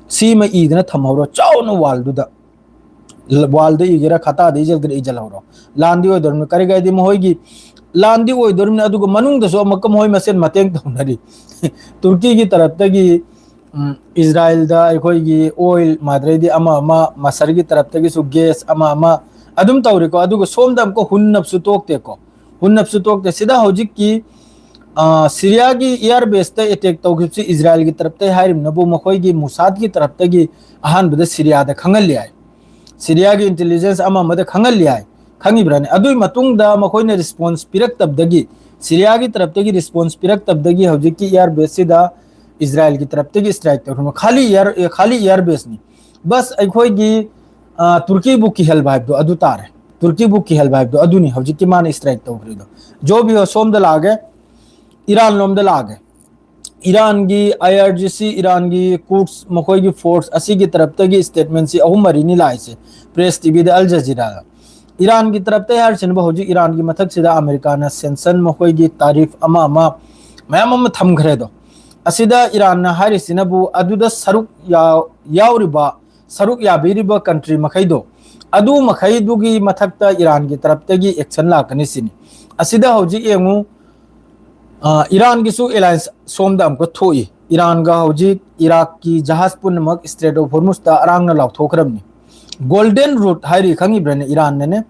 ꯁꯤꯃ ꯏꯗꯅ ꯊꯝꯍꯧꯔꯣ ꯆꯥꯎꯅ ꯋꯥꯜꯗꯨꯗ꯫ ꯋꯥꯜꯗ ꯏꯒꯦꯔꯥ, ꯈꯇꯥꯗ ꯏꯖꯒꯦꯔꯥ, ꯏꯖꯜꯍꯧꯔꯣ꯫ ꯂꯥꯟꯗꯤ ꯑꯣꯏꯗꯧꯔꯤꯕꯅꯤ꯫ ꯀꯔꯤꯒꯤ ꯍꯥꯏꯗꯤ ꯃꯈꯣꯏꯒꯤ ꯂꯥꯟꯗꯤ ꯑꯣꯏꯗꯧꯔꯤꯕꯅꯤ, ꯑꯗꯨꯒ ꯃꯅꯨꯡꯗꯁꯨ ꯑꯃꯨꯛꯀ ꯃꯈꯣꯏ ꯃꯁꯦꯟ ꯃꯇꯦꯡ ꯇꯧꯅꯔꯤ꯫ ꯇꯨꯔꯀꯤꯒꯤ ꯇꯔꯞꯇꯒꯤ, ꯎꯝ, ꯏꯖꯔꯥꯏꯜꯗ ꯑꯩꯈꯣꯏꯒꯤ ꯑꯣꯏꯜ, ꯃꯥꯗ꯭ꯔꯩꯗꯤ ꯑꯃ ꯑꯃ, ꯃꯁꯔꯒꯤ ꯇꯔꯞꯇꯒꯤꯁꯨ ꯒꯦꯁ ꯑꯃ ꯑꯃ ꯑꯗꯨꯝ ꯇꯧꯔꯤꯀꯣ꯫ ꯑꯗꯨꯒ ꯁꯣꯝꯗ ꯑꯃꯨꯛꯀ ꯍꯨꯟꯅꯕꯁꯨ ꯇꯣꯛꯇꯦꯀꯣ, ꯍꯨꯟꯅꯕꯁꯨ ꯇꯣꯛꯇꯦ꯫ ꯁꯤꯗ ꯍꯧꯖꯤꯛꯀꯤ, ꯑ, ꯁꯤꯔꯤꯌꯥꯒꯤ ꯏꯌꯥꯔ ꯕꯦꯁꯇ ꯑꯦꯇꯦꯛ ꯇꯧꯈꯤꯕꯁꯤ ꯏꯖꯔꯥꯏꯜꯒꯤ ꯇꯔꯞꯇꯒꯤ ꯍꯥꯏꯔꯤꯕꯅꯕꯨ ꯃꯈꯣꯏꯒꯤ ꯃꯨꯁꯥꯗꯒꯤ ꯇꯔꯞꯇꯒꯤ ꯑꯍꯥꯟꯕꯗ ꯁꯤꯔꯤꯌꯥꯗ ꯈꯪꯍꯜꯂꯤ ꯍꯥꯏ꯫ ꯁꯤꯔꯤꯌꯥꯒꯤ ꯏꯟꯇꯦꯂꯤꯖꯦꯟꯁ ꯑꯃ ꯑꯃꯗ ꯈꯪꯍꯜꯂꯤ ꯍꯥꯏ꯫ ꯈꯪꯉꯤꯕ꯭ꯔꯥꯅꯦ? ꯑꯗꯨꯒꯤ ꯃꯇꯨꯡꯗ ꯃꯈꯣꯏꯅ ꯔꯤꯁꯄꯣꯟꯁ ꯄꯤꯔꯛꯇꯕꯗꯒꯤ, ꯁꯤꯔꯤꯌꯥꯒꯤ ꯇꯔꯞꯇꯒꯤ ꯔꯤꯁꯄꯣꯟꯁ ꯄꯤꯔꯛꯇꯕꯗꯒꯤ ꯍꯧꯖꯤꯛꯀꯤ ꯏꯌꯥꯔ ꯕꯦꯁꯁꯤꯗ ꯏꯖꯔꯥꯏꯜꯒꯤ ꯇꯔꯞꯇꯒꯤ ꯁ꯭ꯇ꯭ꯔꯥꯏꯛ ꯇꯧꯔꯝꯕ ꯈꯥꯂꯤ ꯏꯌꯥꯔ, ꯈꯥꯂꯤ ꯏꯌꯥꯔ ꯕꯦꯁꯅꯤ꯫ ꯕꯁ ꯑꯩꯈꯣꯏꯒꯤ, ꯑ, ꯇꯨꯔꯀꯤꯕꯨ ꯀꯤꯍꯜꯕ ꯍꯥꯏꯕꯗꯣ ꯑꯗꯨ ꯇꯥꯔꯦ꯫ ꯇꯨꯔꯀꯤꯕꯨ ꯀꯤꯍꯜꯕ ꯍꯥꯏꯕꯗꯣ ꯑꯗꯨꯅꯤ ꯍꯧꯖꯤꯛꯀꯤ ꯃꯥꯅ ꯁ꯭ꯇ꯭ꯔꯥꯏꯛ ꯇꯧꯈ꯭ꯔꯤꯗꯣ꯫ ꯖꯣꯕꯤꯌꯣ ꯁꯣꯝꯗ ꯂꯥꯛꯑꯒꯦ, ꯏꯔꯥꯟ ꯂꯣꯝꯗ ꯂꯥꯛꯑꯒꯦ꯫ ꯏꯔꯥꯟꯒꯤ ꯑꯥꯏ ꯑꯥꯔ ꯖꯤ ꯁꯤ, ꯏꯔꯥꯟꯒꯤ ꯀꯨꯗꯁ, ꯃꯈꯣꯏꯒꯤ ꯐꯣꯔꯁ ꯑꯁꯤꯒꯤ ꯇꯔꯞꯇꯒꯤ ꯁ꯭ꯇꯦꯠꯃꯦꯟꯁꯤ ꯑꯍꯨꯝ ꯃꯔꯤꯅꯤ ꯂꯥꯛꯏꯁꯦ ꯄ꯭ꯔꯦꯁ ꯇꯤ ꯚꯤꯗ, ꯑꯜ ꯖꯖꯤꯔꯥꯗ꯫ ꯏꯔꯥꯟꯒꯤ ꯇꯔꯞꯇ ꯍꯥꯏꯔꯤꯁꯤꯅꯕꯨ ꯍꯧꯖꯤꯛ ꯏꯔꯥꯟꯒꯤ ꯃꯊꯛꯁꯤꯗ ꯑꯃꯦꯔꯤꯀꯥꯅ ꯁꯦꯟꯁꯟ, ꯃꯈꯣꯏꯒꯤ ꯇꯥꯔꯤꯐ ꯑꯃ ꯑꯃ ꯃꯌꯥꯝ ꯑꯃ ꯊꯝꯈ꯭ꯔꯦꯗꯣ꯫ ꯑꯁꯤꯗ ꯏꯔꯥꯟꯅ ꯍꯥꯏꯔꯤꯁꯤꯅꯕꯨ ꯑꯗꯨꯗ ꯁꯔꯨꯛ ꯌꯥ-, ꯌꯥꯎꯔꯤꯕ, ꯁꯔꯨꯛ ꯌꯥꯕꯤꯔꯤꯕ ꯀꯟꯇ꯭ꯔꯤ ꯃꯈꯩꯗꯣ ꯑꯗꯨ ꯃꯈꯩꯗꯨꯒꯤ ꯃꯊꯛꯇ ꯏꯔꯥꯟꯒꯤ ꯇꯔꯞꯇꯒꯤ action ꯂꯥꯛꯀꯅꯤ ꯁꯤꯅꯤ꯫ ꯑꯁꯤꯗ ꯍꯧꯖꯤꯛ ꯌꯦꯡꯉꯨ, ꯑ, ꯏꯔꯥꯟꯒꯤꯁꯨ alliance ꯁꯣꯝꯗ ꯑꯃꯨꯛꯀ ꯊꯣꯛꯏ꯫ ꯏꯔꯥꯟꯒ ꯍꯧꯖꯤꯛ ꯏꯔꯥꯛꯀꯤ ꯖꯍꯥꯖ ꯄꯨꯝꯅꯃꯛ Strait of Hormuz ꯇ ꯑꯔꯥꯡꯅ ꯂꯥꯎꯊꯣꯛꯈ꯭ꯔꯕꯅꯤ꯫ Golden Route ꯍꯥꯏꯔꯤ ꯈꯪꯉꯤꯕ꯭ꯔꯅꯦ? ꯏꯔꯥꯟꯅꯅꯦ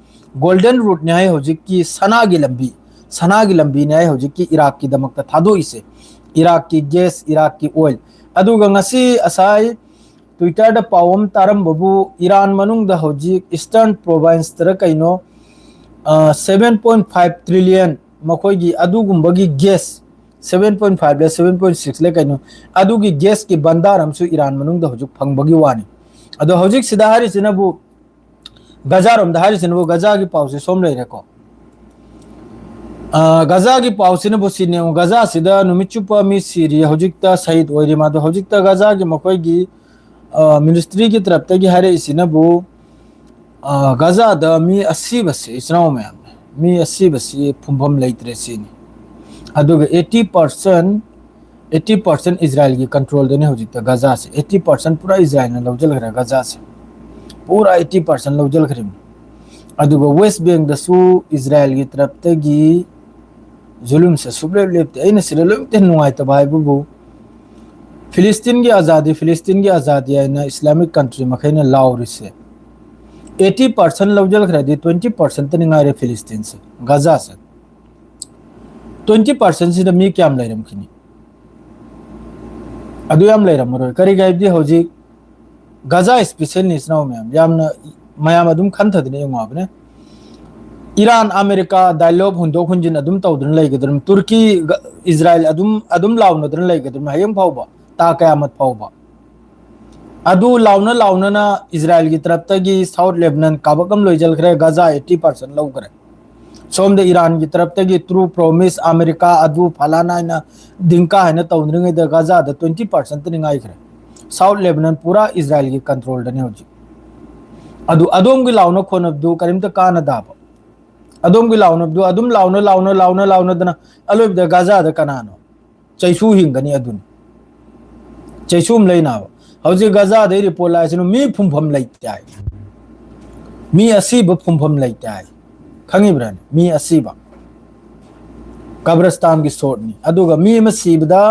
Golden Route ꯅꯤ ꯍꯥꯏ ꯍꯧꯖꯤꯛꯀꯤ ꯁꯅꯥꯒꯤ ꯂꯝꯕꯤ, ꯁꯅꯥꯒꯤ ꯂꯝꯕꯤꯅꯤ ꯍꯥꯏ ꯍꯧꯖꯤꯛꯀꯤ ꯏꯔꯥꯛꯀꯤꯗꯃꯛꯇ ꯊꯥꯗꯣꯛꯏꯁꯦ꯫ ꯏꯔꯥꯛꯀꯤ gas, ꯏꯔꯥꯛꯀꯤ oil꯫ ꯑꯗꯨꯒ ꯉꯁꯤ ꯑꯁꯥꯏ Twitter ꯗ ꯄꯥꯎ ꯑꯃ ꯇꯥꯔꯝꯕꯕꯨ ꯏꯔꯥꯟ ꯃꯅꯨꯡꯗ ꯍꯧꯖꯤꯛ Eastern Province ꯇꯔ ꯀꯩꯅꯣ, ꯑ, seven point five trillion ꯃꯈꯣꯏꯒꯤ ꯑꯗꯨꯒꯨꯝꯕꯒꯤ gas, seven point five ꯂ seven point six ꯂ ꯀꯩꯅꯣ, ꯑꯗꯨꯒꯤ gas ꯀꯤ ꯚꯟꯗꯥꯔ ꯑꯃꯁꯨ ꯏꯔꯥꯟ ꯃꯅꯨꯡꯗ ꯍꯧꯖꯤꯛ ꯐꯪꯕꯒꯤ ꯋꯥꯅꯤ꯫ ꯑꯗꯣ ꯍꯧꯖꯤꯛ ꯁꯤꯗ ꯍꯥꯏꯔꯤꯁꯤꯅꯕꯨ ꯒꯖꯥꯔꯣꯝꯗ ꯍꯥꯏꯔꯤꯁꯤꯅꯕꯨ ꯒꯖꯥꯒꯤ ꯄꯥꯎꯁꯦ ꯁꯣꯝ ꯂꯩꯔꯦꯀꯣ꯫ ꯑ, ꯒꯖꯥꯒꯤ ꯄꯥꯎꯁꯤꯅꯕꯨ ꯁꯤꯅꯦ꯫ ꯒꯖꯥꯁꯤꯗ ꯅꯨꯃꯤꯠ ꯆꯨꯞꯄ ꯃꯤ ꯁꯤꯔꯤ, ꯍꯧꯖꯤꯛꯇ ꯁꯍꯤꯗ ꯑꯣꯏꯔꯤ꯫ ꯃꯥꯗꯣ ꯍꯧꯖꯤꯛꯇ ꯒꯖꯥꯒꯤ ꯃꯈꯣꯏꯒꯤ, ꯑ, ministry ꯒꯤ ꯇꯔꯞꯇꯒꯤ ꯍꯥꯏꯔꯛꯏꯁꯤꯅꯕꯨ, ꯑ, ꯒꯖꯥꯗ ꯃꯤ ꯑꯁꯤꯕꯁꯤ, ꯏꯆꯤꯟ ꯏꯅꯥꯎ ꯃꯌꯥꯝ, ꯃꯤ ꯑꯁꯤꯕꯁꯤ ꯐꯨꯝꯐꯝ ꯂꯩꯇ꯭ꯔꯦ ꯁꯤꯅꯤ꯫ ꯑꯗꯨꯒ eighty percent, eighty percent ꯏꯖꯔꯥꯏꯜꯒꯤ control ꯗꯅꯤ ꯍꯧꯖꯤꯛꯇ ꯒꯖꯥꯁꯦ꯫ Eighty percent ꯄꯨꯔꯥ ꯏꯖꯔꯥꯏꯜꯅ ꯂꯧꯁꯤꯟꯈ꯭ꯔꯦ ꯒꯖꯥꯁꯦ꯫ ꯄꯨꯔꯥ eighty percent ꯂꯧꯁꯤꯟꯈ꯭ꯔꯤꯕꯅꯤ꯫ ꯑꯗꯨꯒ West Bank ꯗꯁꯨ ꯏꯖꯔꯥꯏꯜꯒꯤ ꯇꯔꯞꯇꯒꯤ ꯖꯨꯂꯨꯝꯁꯦ ꯁꯨꯛꯂꯦꯞ ꯂꯦꯞꯇꯦ꯫ ꯑꯩꯅ ꯁꯤꯗ ꯂꯣꯏꯅꯃꯛꯇ ꯅꯨꯡꯉꯥꯏꯇꯕ ꯍꯥꯏꯕꯕꯨ, ꯐꯤꯂꯤꯁꯇꯤꯟꯒꯤ ꯑꯖꯥꯗꯤ, ꯐꯤꯂꯤꯁꯇꯤꯟꯒꯤ ꯑꯖꯥꯗꯤ ꯍꯥꯏꯅ Islamic country ꯃꯈꯩꯅ ꯂꯥꯎꯔꯤꯁꯦ, eighty percent ꯂꯧꯁꯤꯟꯈ꯭ꯔꯗꯤ twenty percent ꯇꯅꯤ ꯉꯥꯏꯔꯦ ꯐꯤꯂꯤꯁꯇꯤꯟꯁꯦ, ꯒꯖꯥꯁꯦ꯫ Twenty percent ꯁꯤꯗ ꯃꯤ ꯀꯌꯥꯝ ꯂꯩꯔꯝꯈꯤꯅꯤ? ꯑꯗꯨ ꯌꯥꯝ ꯂꯩꯔꯝꯃꯔꯣꯏ꯫ ꯀꯔꯤꯒꯤ ꯍꯥꯏꯕꯗꯤ ꯍꯧꯖꯤꯛ ꯒꯖꯥ special ꯅꯤ, ꯏꯆꯤꯟ ꯏꯅꯥꯎ ꯃꯌꯥꯝ, ꯌꯥꯝꯅ ꯃꯌꯥꯝ ꯑꯗꯨꯝ ꯈꯟꯊꯗꯅ ꯌꯦꯡꯉꯣ ꯍꯥꯏꯕꯅꯦ꯫ ꯏꯔꯥꯟ ꯑꯃꯦꯔꯤꯀꯥ dialogue ꯍꯨꯟꯗꯣꯛ ꯍꯨꯟꯖꯤꯟ ꯑꯗꯨꯝ ꯇꯧꯗꯨꯅ ꯂꯩꯒꯗ꯭ꯔꯝ? ꯇꯨꯔꯀꯤ, ꯒ-, ꯏꯖꯔꯥꯏꯜ ꯑꯗꯨꯝ, ꯑꯗꯨꯝ ꯂꯥꯎꯅꯗꯨꯅ ꯂꯩꯒꯗ꯭ꯔꯝ ꯍꯌꯦꯡ ꯐꯥꯎꯕ, ꯇꯥ ꯀꯌꯥꯃꯠ ꯐꯥꯎꯕ? ꯑꯗꯨ ꯂꯥꯎꯅ ꯂꯥꯎꯅꯅ ꯏꯖꯔꯥꯏꯜꯒꯤ ꯇꯔꯞꯇꯒꯤ South Lebanon ꯀꯥꯕꯛ ꯑꯃ ꯂꯣꯏꯖꯤꯟꯈ꯭ꯔꯦ, ꯒꯖꯥ eighty percent ꯂꯧꯈ꯭ꯔꯦ꯫ ꯁꯣꯝꯗ ꯏꯔꯥꯟꯒꯤ ꯇꯔꯞꯇꯒꯤ true promise, ꯑꯃꯦꯔꯤꯀꯥ ꯑꯗꯨ ꯐꯂꯥꯅ ꯍꯥꯏꯅ ꯗꯤꯡꯀꯥ ꯍꯥꯏꯅ ꯇꯧꯅꯔꯤꯉꯩꯗ ꯒꯖꯥꯗ twenty percent ꯇꯅꯤ ꯉꯥꯏꯈ꯭ꯔꯦ꯫ South Lebanon ꯄꯨꯔꯥ ꯏꯖꯔꯥꯏꯜꯒꯤ control ꯗꯅꯤ ꯍꯧꯖꯤꯛ꯫ ꯑꯗꯨ ꯑꯗꯣꯝꯒꯤ ꯂꯥꯎꯅ ꯈꯣꯠꯅꯕꯗꯨ ꯀꯔꯤꯝꯇ ꯀꯥꯟꯅꯗꯕ꯫ ꯑꯗꯣꯝꯒꯤ ꯂꯥꯎꯅꯕꯗꯨ ꯑꯗꯨꯝ ꯂꯥꯎꯅ, ꯂꯥꯎꯅ, ꯂꯥꯎꯅ, ꯂꯥꯎꯅꯗꯅ ꯑꯂꯣꯏꯕꯗ ꯒꯖꯥꯗ ꯀꯅꯥꯅꯣ? ꯆꯩꯁꯨ ꯍꯤꯡꯒꯅꯤ ꯑꯗꯨꯅꯤ꯫ ꯆꯩꯁꯨ ꯑꯃ ꯂꯩꯅꯕ꯫ ꯍꯧꯖꯤꯛ ꯒꯖꯥꯗꯩ report ꯂꯥꯛꯏꯁꯤꯅ ꯃꯤ ꯐꯨꯝꯐꯝ ꯂꯩꯇꯦ ꯍꯥꯏ꯫ ꯃꯤ ꯑꯁꯤꯕ ꯐꯨꯝꯐꯝ ꯂꯩꯇꯦ ꯍꯥꯏ꯫ ꯈꯪꯉꯤꯕ꯭ꯔꯥꯅꯦ? ꯃꯤ ꯑꯁꯤꯕ꯫ ꯀꯕꯔꯁꯇꯥꯟꯒꯤ ꯁꯣꯠꯅꯤ꯫ ꯑꯗꯨꯒ ꯃꯤ ꯑꯃ ꯁꯤꯕꯗ,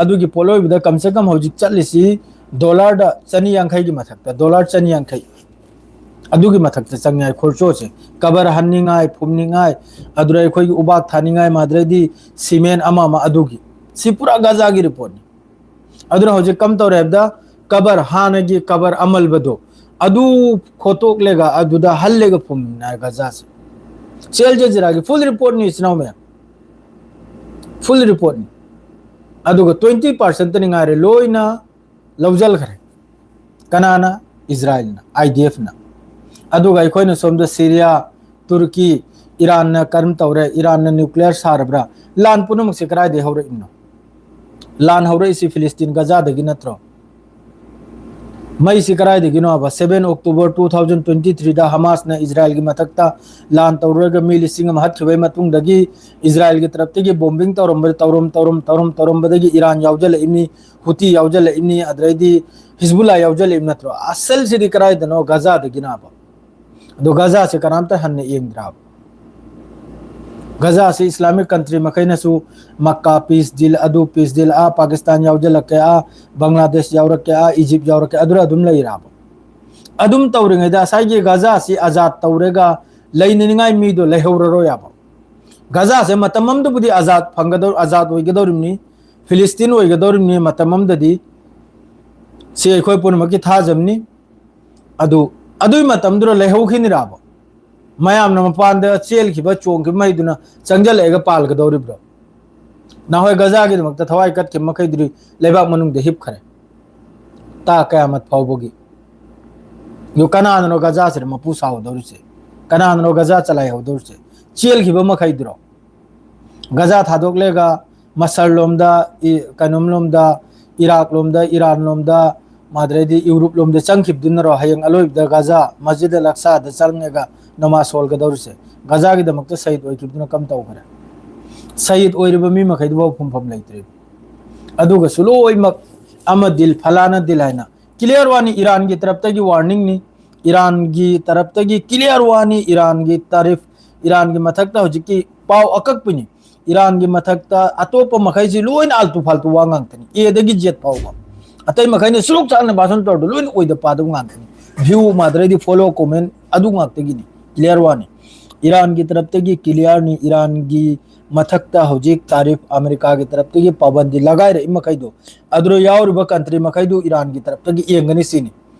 ꯑꯗꯨꯒꯤ ꯄꯣꯠꯂꯣꯏꯕꯗ ꯀꯝ ꯁꯦ ꯀꯝ ꯍꯧꯖꯤꯛ ꯆꯠꯂꯤꯁꯤ ꯗꯣꯂꯔꯗ ꯆꯅꯤ ꯌꯥꯡꯈꯩꯒꯤ ꯃꯊꯛꯇ, ꯗꯣꯂꯔ ꯆꯅꯤ ꯌꯥꯡꯈꯩ꯫ ꯑꯗꯨꯒꯤ ꯃꯊꯛꯇ ꯆꯪꯉꯦ ꯍꯥꯏ ꯈꯣꯔꯆꯣꯁꯦ꯫ ꯀꯕꯔ ꯍꯟꯅꯤꯡꯉꯥꯏ, ꯐꯨꯝꯅꯤꯡꯉꯥꯏ, ꯑꯗꯨꯗ ꯑꯩꯈꯣꯏꯒꯤ ꯎꯕꯥꯛ ꯊꯥꯅꯤꯡꯉꯥꯏ, ꯃꯥꯗ꯭ꯔꯗꯤ ꯁꯤꯃꯦꯟ ꯑꯃ ꯑꯃ ꯑꯗꯨꯒꯤ꯫ ꯁꯤ ꯄꯨꯔꯥ ꯒꯖꯥꯒꯤ ꯔꯤꯄꯣꯔꯠꯅꯤ꯫ ꯑꯗꯨꯅ ꯍꯧꯖꯤꯛ ꯀꯝ ꯇꯧꯔꯦ ꯍꯥꯏꯕꯗ, ꯀꯕꯔ, ꯍꯥꯟꯅꯒꯤ ꯀꯕꯔ ꯑꯃꯜꯕꯗꯣ, ꯑꯗꯨ ꯈꯣꯠꯇꯣꯛꯂꯒ ꯑꯗꯨꯗ ꯍꯜꯂꯒ ꯐꯨꯝꯃꯤꯅꯦ ꯒꯖꯥꯁꯦ꯫ ꯁꯤ ꯑꯜ ꯖꯖꯤꯔꯥꯒꯤ ꯐꯨꯜ ꯔꯤꯄꯣꯔꯠꯅꯤ, ꯏꯆꯤꯟ ꯏꯅꯥꯎ ꯃꯌꯥꯝ, ꯐꯨꯜ ꯔꯤꯄꯣꯔꯠꯅꯤ꯫ ꯑꯗꯨꯒ ꯇ꯭ꯋꯦꯟꯇꯤ ꯄꯥꯔꯁꯦꯟꯠꯇꯅꯤ ꯉꯥꯏꯔꯦ ꯂꯣꯏꯅ ꯂꯧꯁꯤꯟꯈ꯭ꯔꯦ꯫ ꯀꯅꯥꯅ? ꯏꯖꯔꯥꯏꯜꯅ, ꯑꯥꯏ ꯗꯤ ꯑꯦꯐꯅ꯫ ꯑꯗꯨꯒ ꯑꯩꯈꯣꯏꯅ ꯁꯣꯝꯗ ꯁꯤꯔꯤꯌꯥ, ꯇꯨꯔꯀꯤ, ꯏꯔꯥꯟꯅ ꯀꯔꯝ ꯇꯧꯔꯦ? ꯏꯔꯥꯟꯅ ꯅ꯭ꯌꯨꯀ꯭ꯂꯤꯌꯔ ꯁꯥꯔꯕ꯭ꯔꯥ? ꯂꯥꯟ ꯄꯨꯝꯅꯃꯛꯁꯦ ꯀꯗꯥꯏꯗꯒꯤ ꯍꯧꯔꯛꯏꯅꯣ? ꯂꯥꯟ ꯍꯧꯔꯛꯏꯁꯤ ꯐꯤꯂꯤꯁꯇꯤꯟ ꯒꯖꯥꯗꯒꯤ ꯅꯠꯇ꯭ꯔꯣ? ꯃꯩꯁꯤ ꯀꯗꯥꯏꯗꯒꯤꯅꯣ ꯍꯥꯏꯕ? Seven October two thousand twenty three ꯗ ꯍꯃꯥꯁꯅ ꯏꯖꯔꯥꯏꯜꯒꯤ ꯃꯊꯛꯇ ꯂꯥꯟ ꯇꯧꯔꯨꯔꯒ ꯃꯤ ꯂꯤꯁꯤꯡ ꯑꯃ ꯍꯠꯈꯤꯕꯒꯤ ꯃꯇꯨꯡꯗꯒꯤ ꯏꯖꯔꯥꯏꯜꯒꯤ ꯇꯔꯞꯇꯒꯤ ꯕꯣꯝꯕꯤꯡ ꯇꯧꯔꯝꯕ, ꯇꯧꯔꯝ, ꯇꯧꯔꯝ, ꯇꯧꯔꯝꯕꯗꯒꯤ ꯏꯔꯥꯟ ꯌꯥꯎꯖꯜꯂꯛꯏꯕꯅꯤ, ꯍꯨꯇꯤ ꯌꯥꯎꯖꯜꯂꯛꯏꯕꯅꯤ, ꯑꯗꯨꯗꯩꯗꯤ ꯍꯤꯖꯕꯨꯜꯂꯥ ꯌꯥꯎꯖꯜꯂꯛꯏꯕ ꯅꯠꯇ꯭ꯔꯣ? ꯑꯁꯜꯁꯤꯗꯤ ꯀꯗꯥꯏꯗꯅꯣ? ꯒꯖꯥꯗꯒꯤꯅꯕ꯫ ꯑꯗꯣ ꯒꯖꯥꯁꯦ ꯀꯅꯥꯝꯇ ꯍꯟꯅ ꯌꯦꯡꯗ꯭ꯔꯕ? ꯒꯖꯥꯁꯦ ꯏꯁꯂꯥꯃꯤꯛ ꯀꯟꯇ꯭ꯔꯤ ꯃꯈꯩꯅꯁꯨ ꯃꯛꯀꯥ ꯄꯤꯁ ꯗꯤꯜ, ꯑꯗꯨ ꯄꯤꯁ ꯗꯤꯜ, ꯑꯥ ꯄꯥꯀꯤꯁꯇꯥꯟ ꯌꯥꯎꯖꯜꯂꯛꯀꯦ, ꯑꯥ ꯕꯪꯒ꯭ꯂꯥꯗꯦꯁ ꯌꯥꯎꯔꯛꯀꯦ, ꯑꯥ ꯏꯖꯤꯞ ꯌꯥꯎꯔꯛꯀꯦ, ꯑꯗꯨꯗ ꯑꯗꯨꯝ ꯂꯩꯔꯕ? ꯑꯗꯨꯝ ꯇꯧꯔꯤꯉꯩꯗ ꯉꯁꯥꯏꯒꯤ ꯒꯖꯥꯁꯤ ꯑꯖꯥꯗ ꯇꯧꯔꯒ ꯂꯩꯅꯅꯤꯡꯉꯥꯏ ꯃꯤꯗꯣ ꯂꯩꯍꯧꯔꯔꯣꯏꯕ? ꯒꯖꯥꯁꯦ ꯃꯇꯝ ꯑꯃꯗꯕꯨꯗꯤ ꯑꯖꯥꯗ ꯐꯪꯒꯗꯧ-, ꯑꯖꯥꯗ ꯑꯣꯏꯒꯗꯧꯔꯤꯕꯅꯤ, ꯐꯤꯂꯤꯁꯇꯤꯟ ꯑꯣꯏꯒꯗꯧꯔꯤꯕꯅꯤ ꯃꯇꯝ ꯑꯃꯗꯗꯤ꯫ ꯁꯤ ꯑꯩꯈꯣꯏ ꯄꯨꯝꯅꯃꯛꯀꯤ ꯊꯥꯖꯕꯅꯤ꯫ ꯑꯗꯨ, ꯑꯗꯨꯒꯤ ꯃꯇꯝꯗꯨꯗ ꯂꯩꯍꯧꯈꯤꯅꯤꯔꯕ? ꯃꯌꯥꯝꯅ ꯃꯄꯥꯟꯗ ꯆꯦꯜꯈꯤꯕ, ꯆꯣꯡꯈꯤꯕ ꯃꯩꯗꯨꯅ ꯆꯪꯁꯤꯜꯂꯛꯑꯒ ꯄꯥꯜꯒꯗꯧꯔꯤꯕ꯭ꯔꯣ? ꯅꯍꯣꯏ ꯒꯖꯥꯒꯤꯗꯃꯛꯇ ꯊꯋꯥꯏ ꯀꯠꯈꯤꯕ ꯃꯈꯩꯗꯨꯗꯤ ꯂꯩꯕꯥꯛ ꯃꯅꯨꯡꯗ ꯍꯤꯞꯈ꯭ꯔꯦ, ꯇꯥ ꯀꯌꯥꯃꯠ ꯐꯥꯎꯕꯒꯤ꯫ ꯑꯗꯨ ꯀꯅꯥꯅꯅꯣ ꯒꯖꯥꯁꯤꯗ ꯃꯄꯨ ꯁꯥꯍꯧꯗꯧꯔꯤꯁꯦ? ꯀꯅꯥꯅꯅꯣ ꯒꯖꯥ ꯆꯂꯥꯏꯍꯧꯗꯧꯔꯤꯁꯦ? ꯆꯦꯜꯈꯤꯕ ꯃꯈꯩꯗꯨꯔꯣ? ꯒꯖꯥ ꯊꯥꯗꯣꯛꯂꯒ ꯃꯁꯔ ꯂꯣꯝꯗ, ꯏ-, ꯀꯩꯅꯣꯝ ꯂꯣꯝꯗ, ꯏꯔꯥꯛ ꯂꯣꯝꯗ, ꯏꯔꯥꯟ ꯂꯣꯝꯗ, ꯃꯥꯗ꯭ꯔꯩꯗꯤ ꯌꯨꯔꯨꯞ ꯂꯣꯝꯗ ꯆꯪꯈꯤꯕꯗꯨꯅꯔꯣ ꯍꯌꯦꯡ ꯑꯂꯣꯏꯕꯗ ꯒꯖꯥ, ꯃꯁꯖꯤꯗ ꯑꯜ ꯑꯛꯁꯥꯗ ꯆꯪꯉꯒ ꯅꯃꯥꯖ ꯁꯣꯜꯒꯗꯧꯔꯤꯁꯦ? ꯒꯖꯥꯒꯤꯗꯃꯛꯇ ꯁꯍꯤꯗ ꯑꯣꯏꯈꯤꯕꯗꯨꯅ ꯀꯝ ꯇꯧꯈ꯭ꯔꯦ? ꯁꯍꯤꯗ ꯑꯣꯏꯔꯤꯕ ꯃꯤ ꯃꯈꯩꯗꯨꯐꯥꯎ ꯐꯨꯝꯐꯝ ꯂꯩꯇ꯭ꯔꯦ꯫ ꯑꯗꯨꯒꯁꯨ ꯂꯣꯏꯅꯃꯛ ꯑꯃ ꯗꯤꯜ, ꯐꯂꯥꯅ ꯗꯤꯜ ꯍꯥꯏꯅ clear ꯋꯥꯅꯤ, ꯏꯔꯥꯟꯒꯤ ꯇꯔꯞꯇꯒꯤ warningꯅꯤ꯫ ꯏꯔꯥꯟꯒꯤ ꯇꯔꯞꯇꯒꯤ clear ꯋꯥꯅꯤ, ꯏꯔꯥꯟꯒꯤ ꯇꯥꯔꯤꯐ, ꯏꯔꯥꯟꯒꯤ ꯃꯊꯛꯇ ꯍꯧꯖꯤꯛꯀꯤ ꯄꯥꯎ ꯑꯀꯛꯄꯅꯤ꯫ ꯏꯔꯥꯟꯒꯤ ꯃꯊꯛꯇ ꯑꯇꯣꯞꯄ ꯃꯈꯩꯁꯤ ꯂꯣꯏꯅ ꯑꯥꯜꯇꯨ ꯐꯥꯜꯇꯨ ꯋꯥ ꯉꯥꯛꯇꯅꯤ, ꯑꯦꯗꯒꯤ ꯖꯦꯠ ꯐꯥꯎꯕ꯫ ꯑꯇꯩ ꯃꯈꯩꯅ ꯁꯨꯔꯨꯛ ꯆꯥꯛꯅ ꯚꯥꯁꯟ ꯇꯧꯔꯗꯣ ꯂꯣꯏꯅ ꯑꯣꯏꯗ ꯄꯥꯗꯕ ꯉꯥꯛꯇꯅꯤ꯫ ꯚ꯭ꯌꯨ ꯃꯥꯗ꯭ꯔꯗꯤ ꯐꯣꯂꯣ ꯀꯣꯃꯦꯟ ꯑꯗꯨ ꯉꯥꯛꯇꯒꯤꯅꯤ꯫ Clear ꯋꯥꯅꯤ꯫ ꯏꯔꯥꯟꯒꯤ ꯇꯔꯞꯇꯒꯤ clearꯅꯤ, ꯏꯔꯥꯟꯒꯤ ꯃꯊꯛꯇ ꯍꯧꯖꯤꯛ ꯇꯥꯔꯤꯐ ꯑꯃꯦꯔꯤꯀꯥꯒꯤ ꯇꯔꯞꯇꯒꯤ ꯄꯥꯕꯟꯗꯤ ꯂꯒꯥꯏꯔꯛꯏ ꯃꯈꯩꯗꯣ, ꯑꯗꯨꯗ ꯌꯥꯎꯔꯤꯕ ꯀꯟꯇ꯭ꯔꯤ ꯃꯈꯩꯗꯨ ꯏꯔꯥꯟꯒꯤ ꯇꯔꯞꯇꯒꯤ ꯌꯦꯡꯒꯅꯤ ꯁꯤꯅꯤ꯫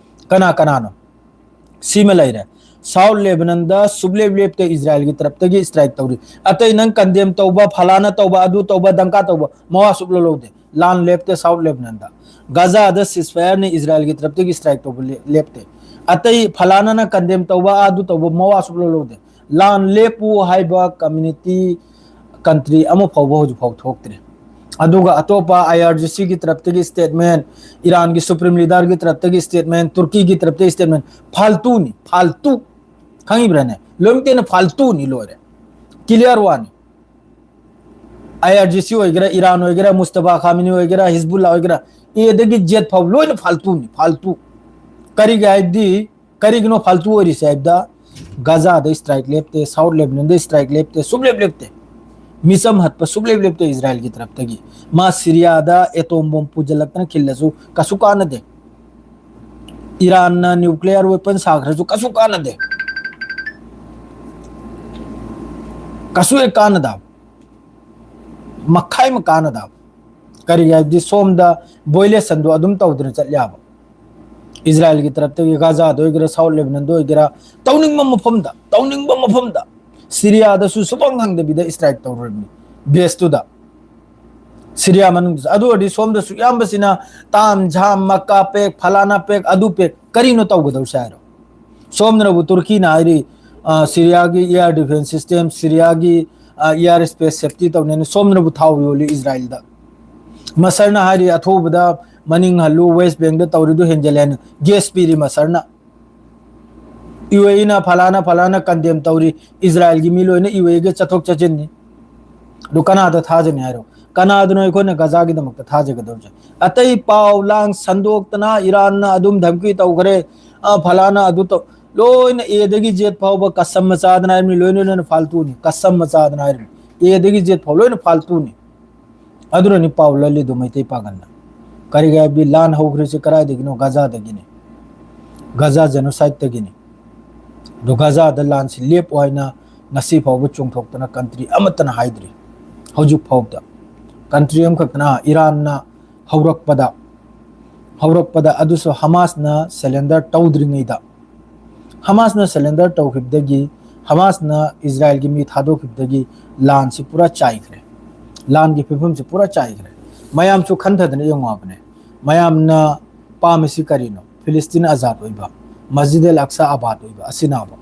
ꯀꯅꯥ ꯀꯅꯥꯅꯣ? ꯁꯤꯃ ꯂꯩꯔꯦ꯫ ꯁꯥꯎꯠ ꯂꯦꯕꯅꯟꯗ ꯁꯨꯞꯂꯦꯞ ꯂꯦꯞꯇꯦ ꯏꯖꯔꯥꯏꯜꯒꯤ ꯇꯔꯞꯇꯒꯤ ꯁ꯭ꯇ꯭ꯔꯥꯏꯛ ꯇꯧꯔꯤ꯫ ꯑꯇꯩ ꯅꯪ ꯀꯟꯗꯦꯝ ꯇꯧꯕ, ꯐꯂꯥꯅ ꯇꯧꯕ, ꯑꯗꯨ ꯇꯧꯕ, ꯗꯪꯀꯥ ꯇꯧꯕ, ꯃꯋꯥ ꯁꯨꯞꯂꯧ ꯂꯧꯗꯦ꯫ ꯂꯥꯟ ꯂꯦꯞꯇꯦ ꯁꯥꯎꯠ ꯂꯦꯕꯅꯟꯗ꯫ ꯒꯥꯖꯥꯗ ꯁꯤꯁꯐꯥꯌꯔꯅꯤ ꯏꯖꯔꯥꯏꯜꯒꯤ ꯇꯔꯞꯇꯒꯤ ꯁ꯭ꯇ꯭ꯔꯥꯏꯛ ꯇꯧꯕ ꯂꯦꯞꯇꯦ꯫ ꯑꯇꯩ ꯐꯂꯥꯅꯅ ꯀꯟꯗꯦꯝ ꯇꯧꯕ, ꯑꯗꯨ ꯇꯧꯕ, ꯃꯋꯥ ꯁꯨꯞꯂꯧ ꯂꯧꯗꯦ꯫ ꯂꯥꯟ ꯂꯦꯞꯄꯨ ꯍꯥꯏꯕ ꯀꯝꯃ꯭ꯌꯨꯅꯤꯇꯤ ꯀꯟꯇ꯭ꯔꯤ ꯑꯃ ꯐꯥꯎꯕ ꯍꯧꯖꯤꯛ ꯐꯥꯎ ꯊꯣꯛꯇ꯭ꯔꯤ꯫ ꯑꯗꯨꯒ ꯑꯇꯣꯞꯄ IRGCꯒꯤ ꯇꯔꯞꯇꯒꯤ ꯁ꯭ꯇꯦꯠꯃꯦꯟ, ꯏꯔꯥꯟꯒꯤ ꯁꯨꯄ꯭ꯔꯤꯝ ꯂꯤꯗꯔꯒꯤ ꯇꯔꯞꯇꯒꯤ ꯁ꯭ꯇꯦꯠꯃꯦꯟ, ꯇꯨꯔꯀꯤꯒꯤ ꯇꯔꯞꯇꯒꯤ ꯁ꯭ꯇꯦꯠꯃꯦꯟ, ꯐꯥꯜꯇꯨꯅꯤ, ꯐꯥꯜꯇꯨ꯫ ꯈꯪꯉꯤꯕ꯭ꯔꯥꯅꯦ? ꯂꯣꯏꯃꯛꯇꯦꯅ ꯐꯥꯜꯇꯨꯅꯤ ꯂꯣꯏꯔꯦ꯫ Clear ꯋꯥꯅꯤ꯫ IRGC ꯑꯣꯏꯒꯦꯔꯥ, ꯏꯔꯥꯟ ꯑꯣꯏꯒꯦꯔꯥ, ꯃꯨꯁꯇꯕꯥ ꯈꯥꯃꯤꯅꯤ ꯑꯣꯏꯒꯦꯔꯥ, ꯍꯤꯖꯕꯨꯜꯂꯥ ꯑꯣꯏꯒꯦꯔꯥ, ꯑꯦꯗꯒꯤ ꯖꯦꯠ ꯐꯥꯎ ꯂꯣꯏꯅ ꯐꯥꯜꯇꯨꯅꯤ, ꯐꯥꯜꯇꯨ꯫ ꯀꯔꯤꯒꯤ ꯍꯥꯏꯕꯗꯤ, ꯀꯔꯤꯒꯤꯅꯣ ꯐꯥꯜꯇꯨ ꯑꯣꯏꯔꯤꯁꯦ ꯍꯥꯏꯕꯗ, ꯒꯥꯖꯥꯗ ꯁ꯭ꯇ꯭ꯔꯥꯏꯛ ꯂꯦꯞꯇꯦ, ꯁꯥꯎꯠ ꯂꯦꯕꯅꯟꯗ ꯁ꯭ꯇ꯭ꯔꯥꯏꯛ ꯂꯦꯞꯇꯦ, ꯁꯨꯛꯂꯦꯞ ꯂꯦꯞꯇꯦ꯫ ꯃꯤꯆꯝ ꯍꯠꯄ ꯁꯨꯛꯂꯦꯞ ꯂꯦꯞꯇꯦ ꯏꯖꯔꯥꯏꯜꯒꯤ ꯇꯔꯞꯇꯒꯤ꯫ ꯃꯥ ꯁꯤꯔꯤꯌꯥꯗ ꯑꯦꯇꯣꯝ ꯕꯣꯝ ꯄꯨꯁꯤꯜꯂꯛꯇꯅ ꯈꯤꯜꯂꯁꯨ ꯀꯩꯁꯨ ꯀꯥꯟꯅꯗꯦ꯫ ꯏꯔꯥꯟꯅ ꯅ꯭ꯌꯨꯀ꯭ꯂꯤꯌꯔ ꯋꯦꯄꯟ ꯁꯥꯈ꯭ꯔꯁꯨ ꯀꯩꯁꯨ ꯀꯥꯟꯅꯗꯦ꯫ ꯀꯩꯁꯨ ꯍꯦꯛ ꯀꯥꯟꯅꯗꯕ꯫ ꯃꯈꯥꯏ ꯑꯃ ꯀꯥꯟꯅꯗꯕ꯫ ꯀꯔꯤꯒꯤ ꯍꯥꯏꯕꯗꯤ ꯁꯣꯝꯗ ꯚꯣꯏꯂꯦꯁꯟꯗꯣ ꯑꯗꯨꯝ ꯇꯧꯗꯅ ꯆꯠ ꯌꯥꯕ꯫ ꯏꯖꯔꯥꯏꯜꯒꯤ ꯇꯔꯞꯇꯒꯤ ꯒꯥꯖꯥꯗ ꯑꯣꯏꯒꯦꯔꯥ, ꯁꯥꯎꯠ ꯂꯦꯕꯅꯟꯗ ꯑꯣꯏꯒꯦꯔꯥ, ꯇꯧꯅꯤꯡꯕ ꯃꯐꯝꯗ, ꯇꯧꯅꯤꯡꯕ ꯃꯐꯝꯗ, ꯁꯤꯔꯤꯌꯥꯗꯁꯨ ꯁꯨꯐꯪ ꯍꯪꯗꯕꯤꯗ ꯁ꯭ꯇ꯭ꯔꯥꯏꯛ ꯇꯧꯔꯨꯔꯕꯅꯤ ꯕꯦꯁꯇꯨꯗ꯫ ꯁꯤꯔꯤꯌꯥ ꯃꯅꯨꯡꯗꯁꯨ꯫ ꯑꯗꯨ ꯑꯣꯏꯔꯗꯤ ꯁꯣꯝꯗꯁꯨ ꯌꯥꯝꯕꯁꯤꯅ ꯇꯥꯝ, ꯖꯥꯝ, ꯃꯀꯥ ꯄꯦꯛ, ꯐꯂꯥꯅꯥ ꯄꯦꯛ, ꯑꯗꯨ ꯄꯦꯛ, ꯀꯔꯤꯅꯣ ꯇꯧꯒꯗꯧꯔꯤꯁꯦ ꯍꯥꯏꯔꯣ? ꯁꯣꯝꯗꯅꯕꯨ ꯇꯨꯔꯀꯤꯅ ꯍꯥꯏꯔꯤ, ꯑ, ꯁꯤꯔꯤꯌꯥꯒꯤ air defence system, ꯁꯤꯔꯤꯌꯥꯒꯤ, ꯑ, air space safety ꯇꯧꯅꯦꯅ ꯁꯣꯝꯗꯅꯕꯨ ꯊꯥꯎ ꯌꯣꯜꯂꯤ ꯏꯖꯔꯥꯏꯜꯗ꯫ ꯃꯁꯔꯅ ꯍꯥꯏꯔꯤ ꯑꯊꯨꯕꯗ ꯃꯅꯤꯡ ꯍꯜꯂꯨ, ꯋꯦꯁ ꯕꯦꯡꯗ ꯇꯧꯔꯤꯗꯨ ꯍꯦꯟꯖꯜꯂꯦ ꯍꯥꯏꯅ ꯒꯦꯁ ꯄꯤꯔꯤ ꯃꯁꯔꯅ꯫ UAEꯅ ꯐꯂꯥꯅ ꯐꯂꯥꯅ ꯀꯟꯗꯦꯝ ꯇꯧꯔꯤ, ꯏꯖꯔꯥꯏꯜꯒꯤ ꯃꯤ ꯂꯣꯏꯅ UAEꯒ ꯆꯠꯊꯣꯛ ꯆꯠꯁꯤꯟꯅꯤ꯫ ꯑꯗꯨ ꯀꯅꯥꯗ ꯊꯥꯖꯅꯤ ꯍꯥꯏꯔꯣ? ꯀꯅꯥꯗꯅꯣ ꯑꯩꯈꯣꯏꯅ ꯒꯖꯥꯒꯤꯗꯃꯛꯇ ꯊꯥꯖꯒꯗꯧꯔꯤꯁꯦ? ꯑꯇꯩ ꯄꯥꯎ ꯂꯥꯡ ꯁꯟꯗꯣꯛꯇꯅ ꯏꯔꯥꯟꯅ ꯑꯗꯨꯝ ꯙꯝꯀꯤ ꯇꯧꯈ꯭ꯔꯦ, ꯑ, ꯐꯂꯥꯅ ꯑꯗꯨ ꯇꯧ, ꯂꯣꯏꯅ ꯑꯦꯗꯒꯤ ꯖꯦꯠ ꯐꯥꯎꯕ ꯀꯁꯝ ꯃꯆꯥꯗꯅ ꯍꯥꯏꯔꯤꯕꯅꯤ, ꯂꯣꯏꯅ ꯂꯣꯏꯅ ꯐꯥꯜꯇꯨꯅꯤ, ꯀꯁꯝ ꯃꯆꯥꯗꯅ ꯍꯥꯏꯔꯤꯕꯅꯤ, ꯑꯦꯗꯒꯤ ꯖꯦꯠ ꯐꯥꯎ ꯂꯣꯏꯅ ꯐꯥꯜꯇꯨꯅꯤ꯫ ꯑꯗꯨꯅꯅꯤ ꯄꯥꯎ ꯂꯜꯂꯤꯗꯨ ꯃꯩꯇꯩ ꯄꯥꯡꯒꯜꯅ꯫ ꯀꯔꯤꯒꯤ ꯍꯥꯏꯕꯗꯤ ꯂꯥꯟ ꯍꯧꯈ꯭ꯔꯤꯁꯤ ꯀꯗꯥꯏꯗꯒꯤꯅꯣ? ꯒꯖꯥꯗꯒꯤꯅꯤ, ꯒꯖꯥ ꯖꯦꯅꯣꯁꯥꯏꯠꯇꯒꯤꯅꯤ꯫ ꯑꯗꯣ ꯒꯖꯥꯗ ꯂꯥꯟꯁꯤ ꯂꯦꯞꯄꯣ ꯍꯥꯏꯅ ꯉꯁꯤ ꯐꯥꯎꯕ ꯆꯣꯡꯊꯣꯛꯇꯅ ꯀꯟꯇ꯭ꯔꯤ ꯑꯃꯠꯇꯅ ꯍꯥꯏꯗ꯭ꯔꯤ꯫ ꯍꯧꯖꯤꯛ ꯐꯥꯎꯗ ꯀꯟꯇ꯭ꯔꯤ ꯑꯃꯈꯛꯇꯅ, ꯏꯔꯥꯟꯅ ꯍꯧꯔꯛꯄꯗ, ꯍꯧꯔꯛꯄꯗ ꯑꯗꯨꯁꯨ ꯍꯃꯥꯁꯅ ꯁꯦꯂꯦꯟꯗꯔ ꯇꯧꯗ꯭ꯔꯤꯉꯩꯗ, ꯍꯃꯥꯁꯅ ꯁꯦꯂꯦꯟꯗꯔ ꯇꯧꯈꯤꯕꯗꯒꯤ, ꯍꯃꯥꯁꯅ ꯏꯖꯔꯥꯏꯜꯒꯤ ꯃꯤ ꯊꯥꯗꯣꯛꯈꯤꯕꯗꯒꯤ ꯂꯥꯟꯁꯤ ꯄꯨꯔꯥ ꯆꯥꯏꯈ꯭ꯔꯦ꯫ ꯂꯥꯟꯒꯤ ꯐꯤꯕꯝꯁꯤ ꯄꯨꯔꯥ ꯆꯥꯏꯈ꯭ꯔꯦ꯫ ꯃꯌꯥꯝꯁꯨ ꯈꯟꯊꯗꯅ ꯌꯦꯡꯉꯣ ꯍꯥꯏꯕꯅꯦ꯫ ꯃꯌꯥꯝꯅ ꯄꯥꯝꯃꯤꯁꯤ ꯀꯔꯤꯅꯣ? ꯐꯤꯂꯤꯁꯇꯤꯟ ꯑꯖꯥꯗ ꯑꯣꯏꯕ, ꯃꯁꯖꯤꯗ ꯑꯜ ꯑꯛꯁꯥ ꯑꯕꯥꯗ ꯑꯣꯏꯕ, ꯑꯁꯤꯅꯕ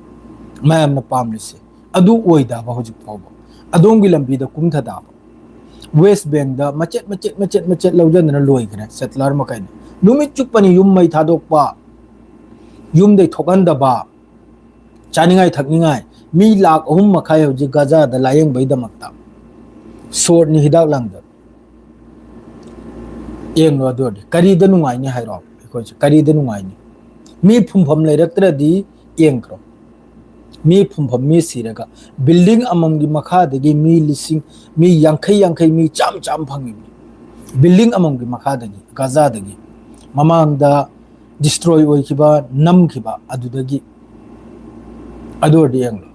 ꯃꯌꯥꯝꯅ ꯄꯥꯝꯂꯤꯁꯦ꯫ ꯑꯗꯨ ꯑꯣꯏꯗꯕ ꯍꯧꯖꯤꯛ ꯐꯥꯎꯕ꯫ ꯑꯗꯣꯝꯒꯤ ꯂꯝꯕꯤꯗ ꯀꯨꯝꯊꯗꯕ꯫ ꯋꯦꯁ ꯕꯦꯡꯗ ꯃꯆꯦꯠ ꯃꯆꯦꯠ ꯃꯆꯦꯠ ꯃꯆꯦꯠ ꯂꯧꯖꯗꯅ ꯂꯣꯏꯈ꯭ꯔꯦ ꯁꯦꯇꯂꯔ ꯃꯈꯩꯅ꯫ ꯅꯨꯃꯤꯠ ꯆꯨꯞꯄꯅꯤ ꯌꯨꯝ ꯃꯩ ꯊꯥꯗꯣꯛꯄ, ꯌꯨꯝꯗꯩ ꯊꯣꯛꯍꯟꯗꯕ, ꯆꯥꯅꯤꯡꯉꯥꯏ ꯊꯛꯅꯤꯡꯉꯥꯏ꯫ ꯃꯤ ꯂꯥꯈ ꯑꯍꯨꯝ ꯃꯈꯥꯏ ꯍꯧꯖꯤꯛ ꯒꯖꯥꯗ ꯂꯥꯌꯦꯡꯕꯩꯗꯃꯛꯇ ꯁꯣꯔꯠꯅꯤ ꯍꯤꯗꯥꯛ ꯂꯥꯡꯗ꯫ ꯌꯦꯡꯂꯣ ꯑꯗꯨ ꯑꯣꯏꯔꯗꯤ ꯀꯔꯤꯗ ꯅꯨꯡꯉꯥꯏꯅꯤ ꯍꯥꯏꯔꯣ? ꯑꯩꯈꯣꯏꯁꯦ ꯀꯔꯤꯗ ꯅꯨꯡꯉꯥꯏꯅꯤ? ꯃꯤ ꯐꯨꯝꯐꯝ ꯂꯩꯔꯛꯇ꯭ꯔꯗꯤ ꯌꯦꯡꯈ꯭ꯔꯣ꯫ ꯃꯤ ꯐꯨꯝꯐꯝ, ꯃꯤ ꯁꯤꯔꯒ ꯕꯤꯜꯗꯤꯡ ꯑꯃꯃꯝꯒꯤ ꯃꯈꯥꯗꯒꯤ ꯃꯤ ꯂꯤꯁꯤꯡ, ꯃꯤ ꯌꯥꯡꯈꯩ ꯌꯥꯡꯈꯩ, ꯃꯤ ꯆꯥꯝ ꯆꯥꯝ ꯐꯪꯉꯤꯕꯅꯤ꯫ ꯕꯤꯜꯗꯤꯡ ꯑꯃꯃꯝꯒꯤ ꯃꯈꯥꯗꯒꯤ, ꯒꯖꯥꯗꯒꯤ꯫ ꯃꯃꯥꯡꯗ ꯗꯤꯁꯇ꯭ꯔꯣꯏ ꯑꯣꯏꯈꯤꯕ, ꯅꯝꯈꯤꯕ ꯑꯗꯨꯗꯒꯤ꯫ ꯑꯗꯨ ꯑꯣꯏꯔꯗꯤ ꯌꯦꯡꯂꯣ꯫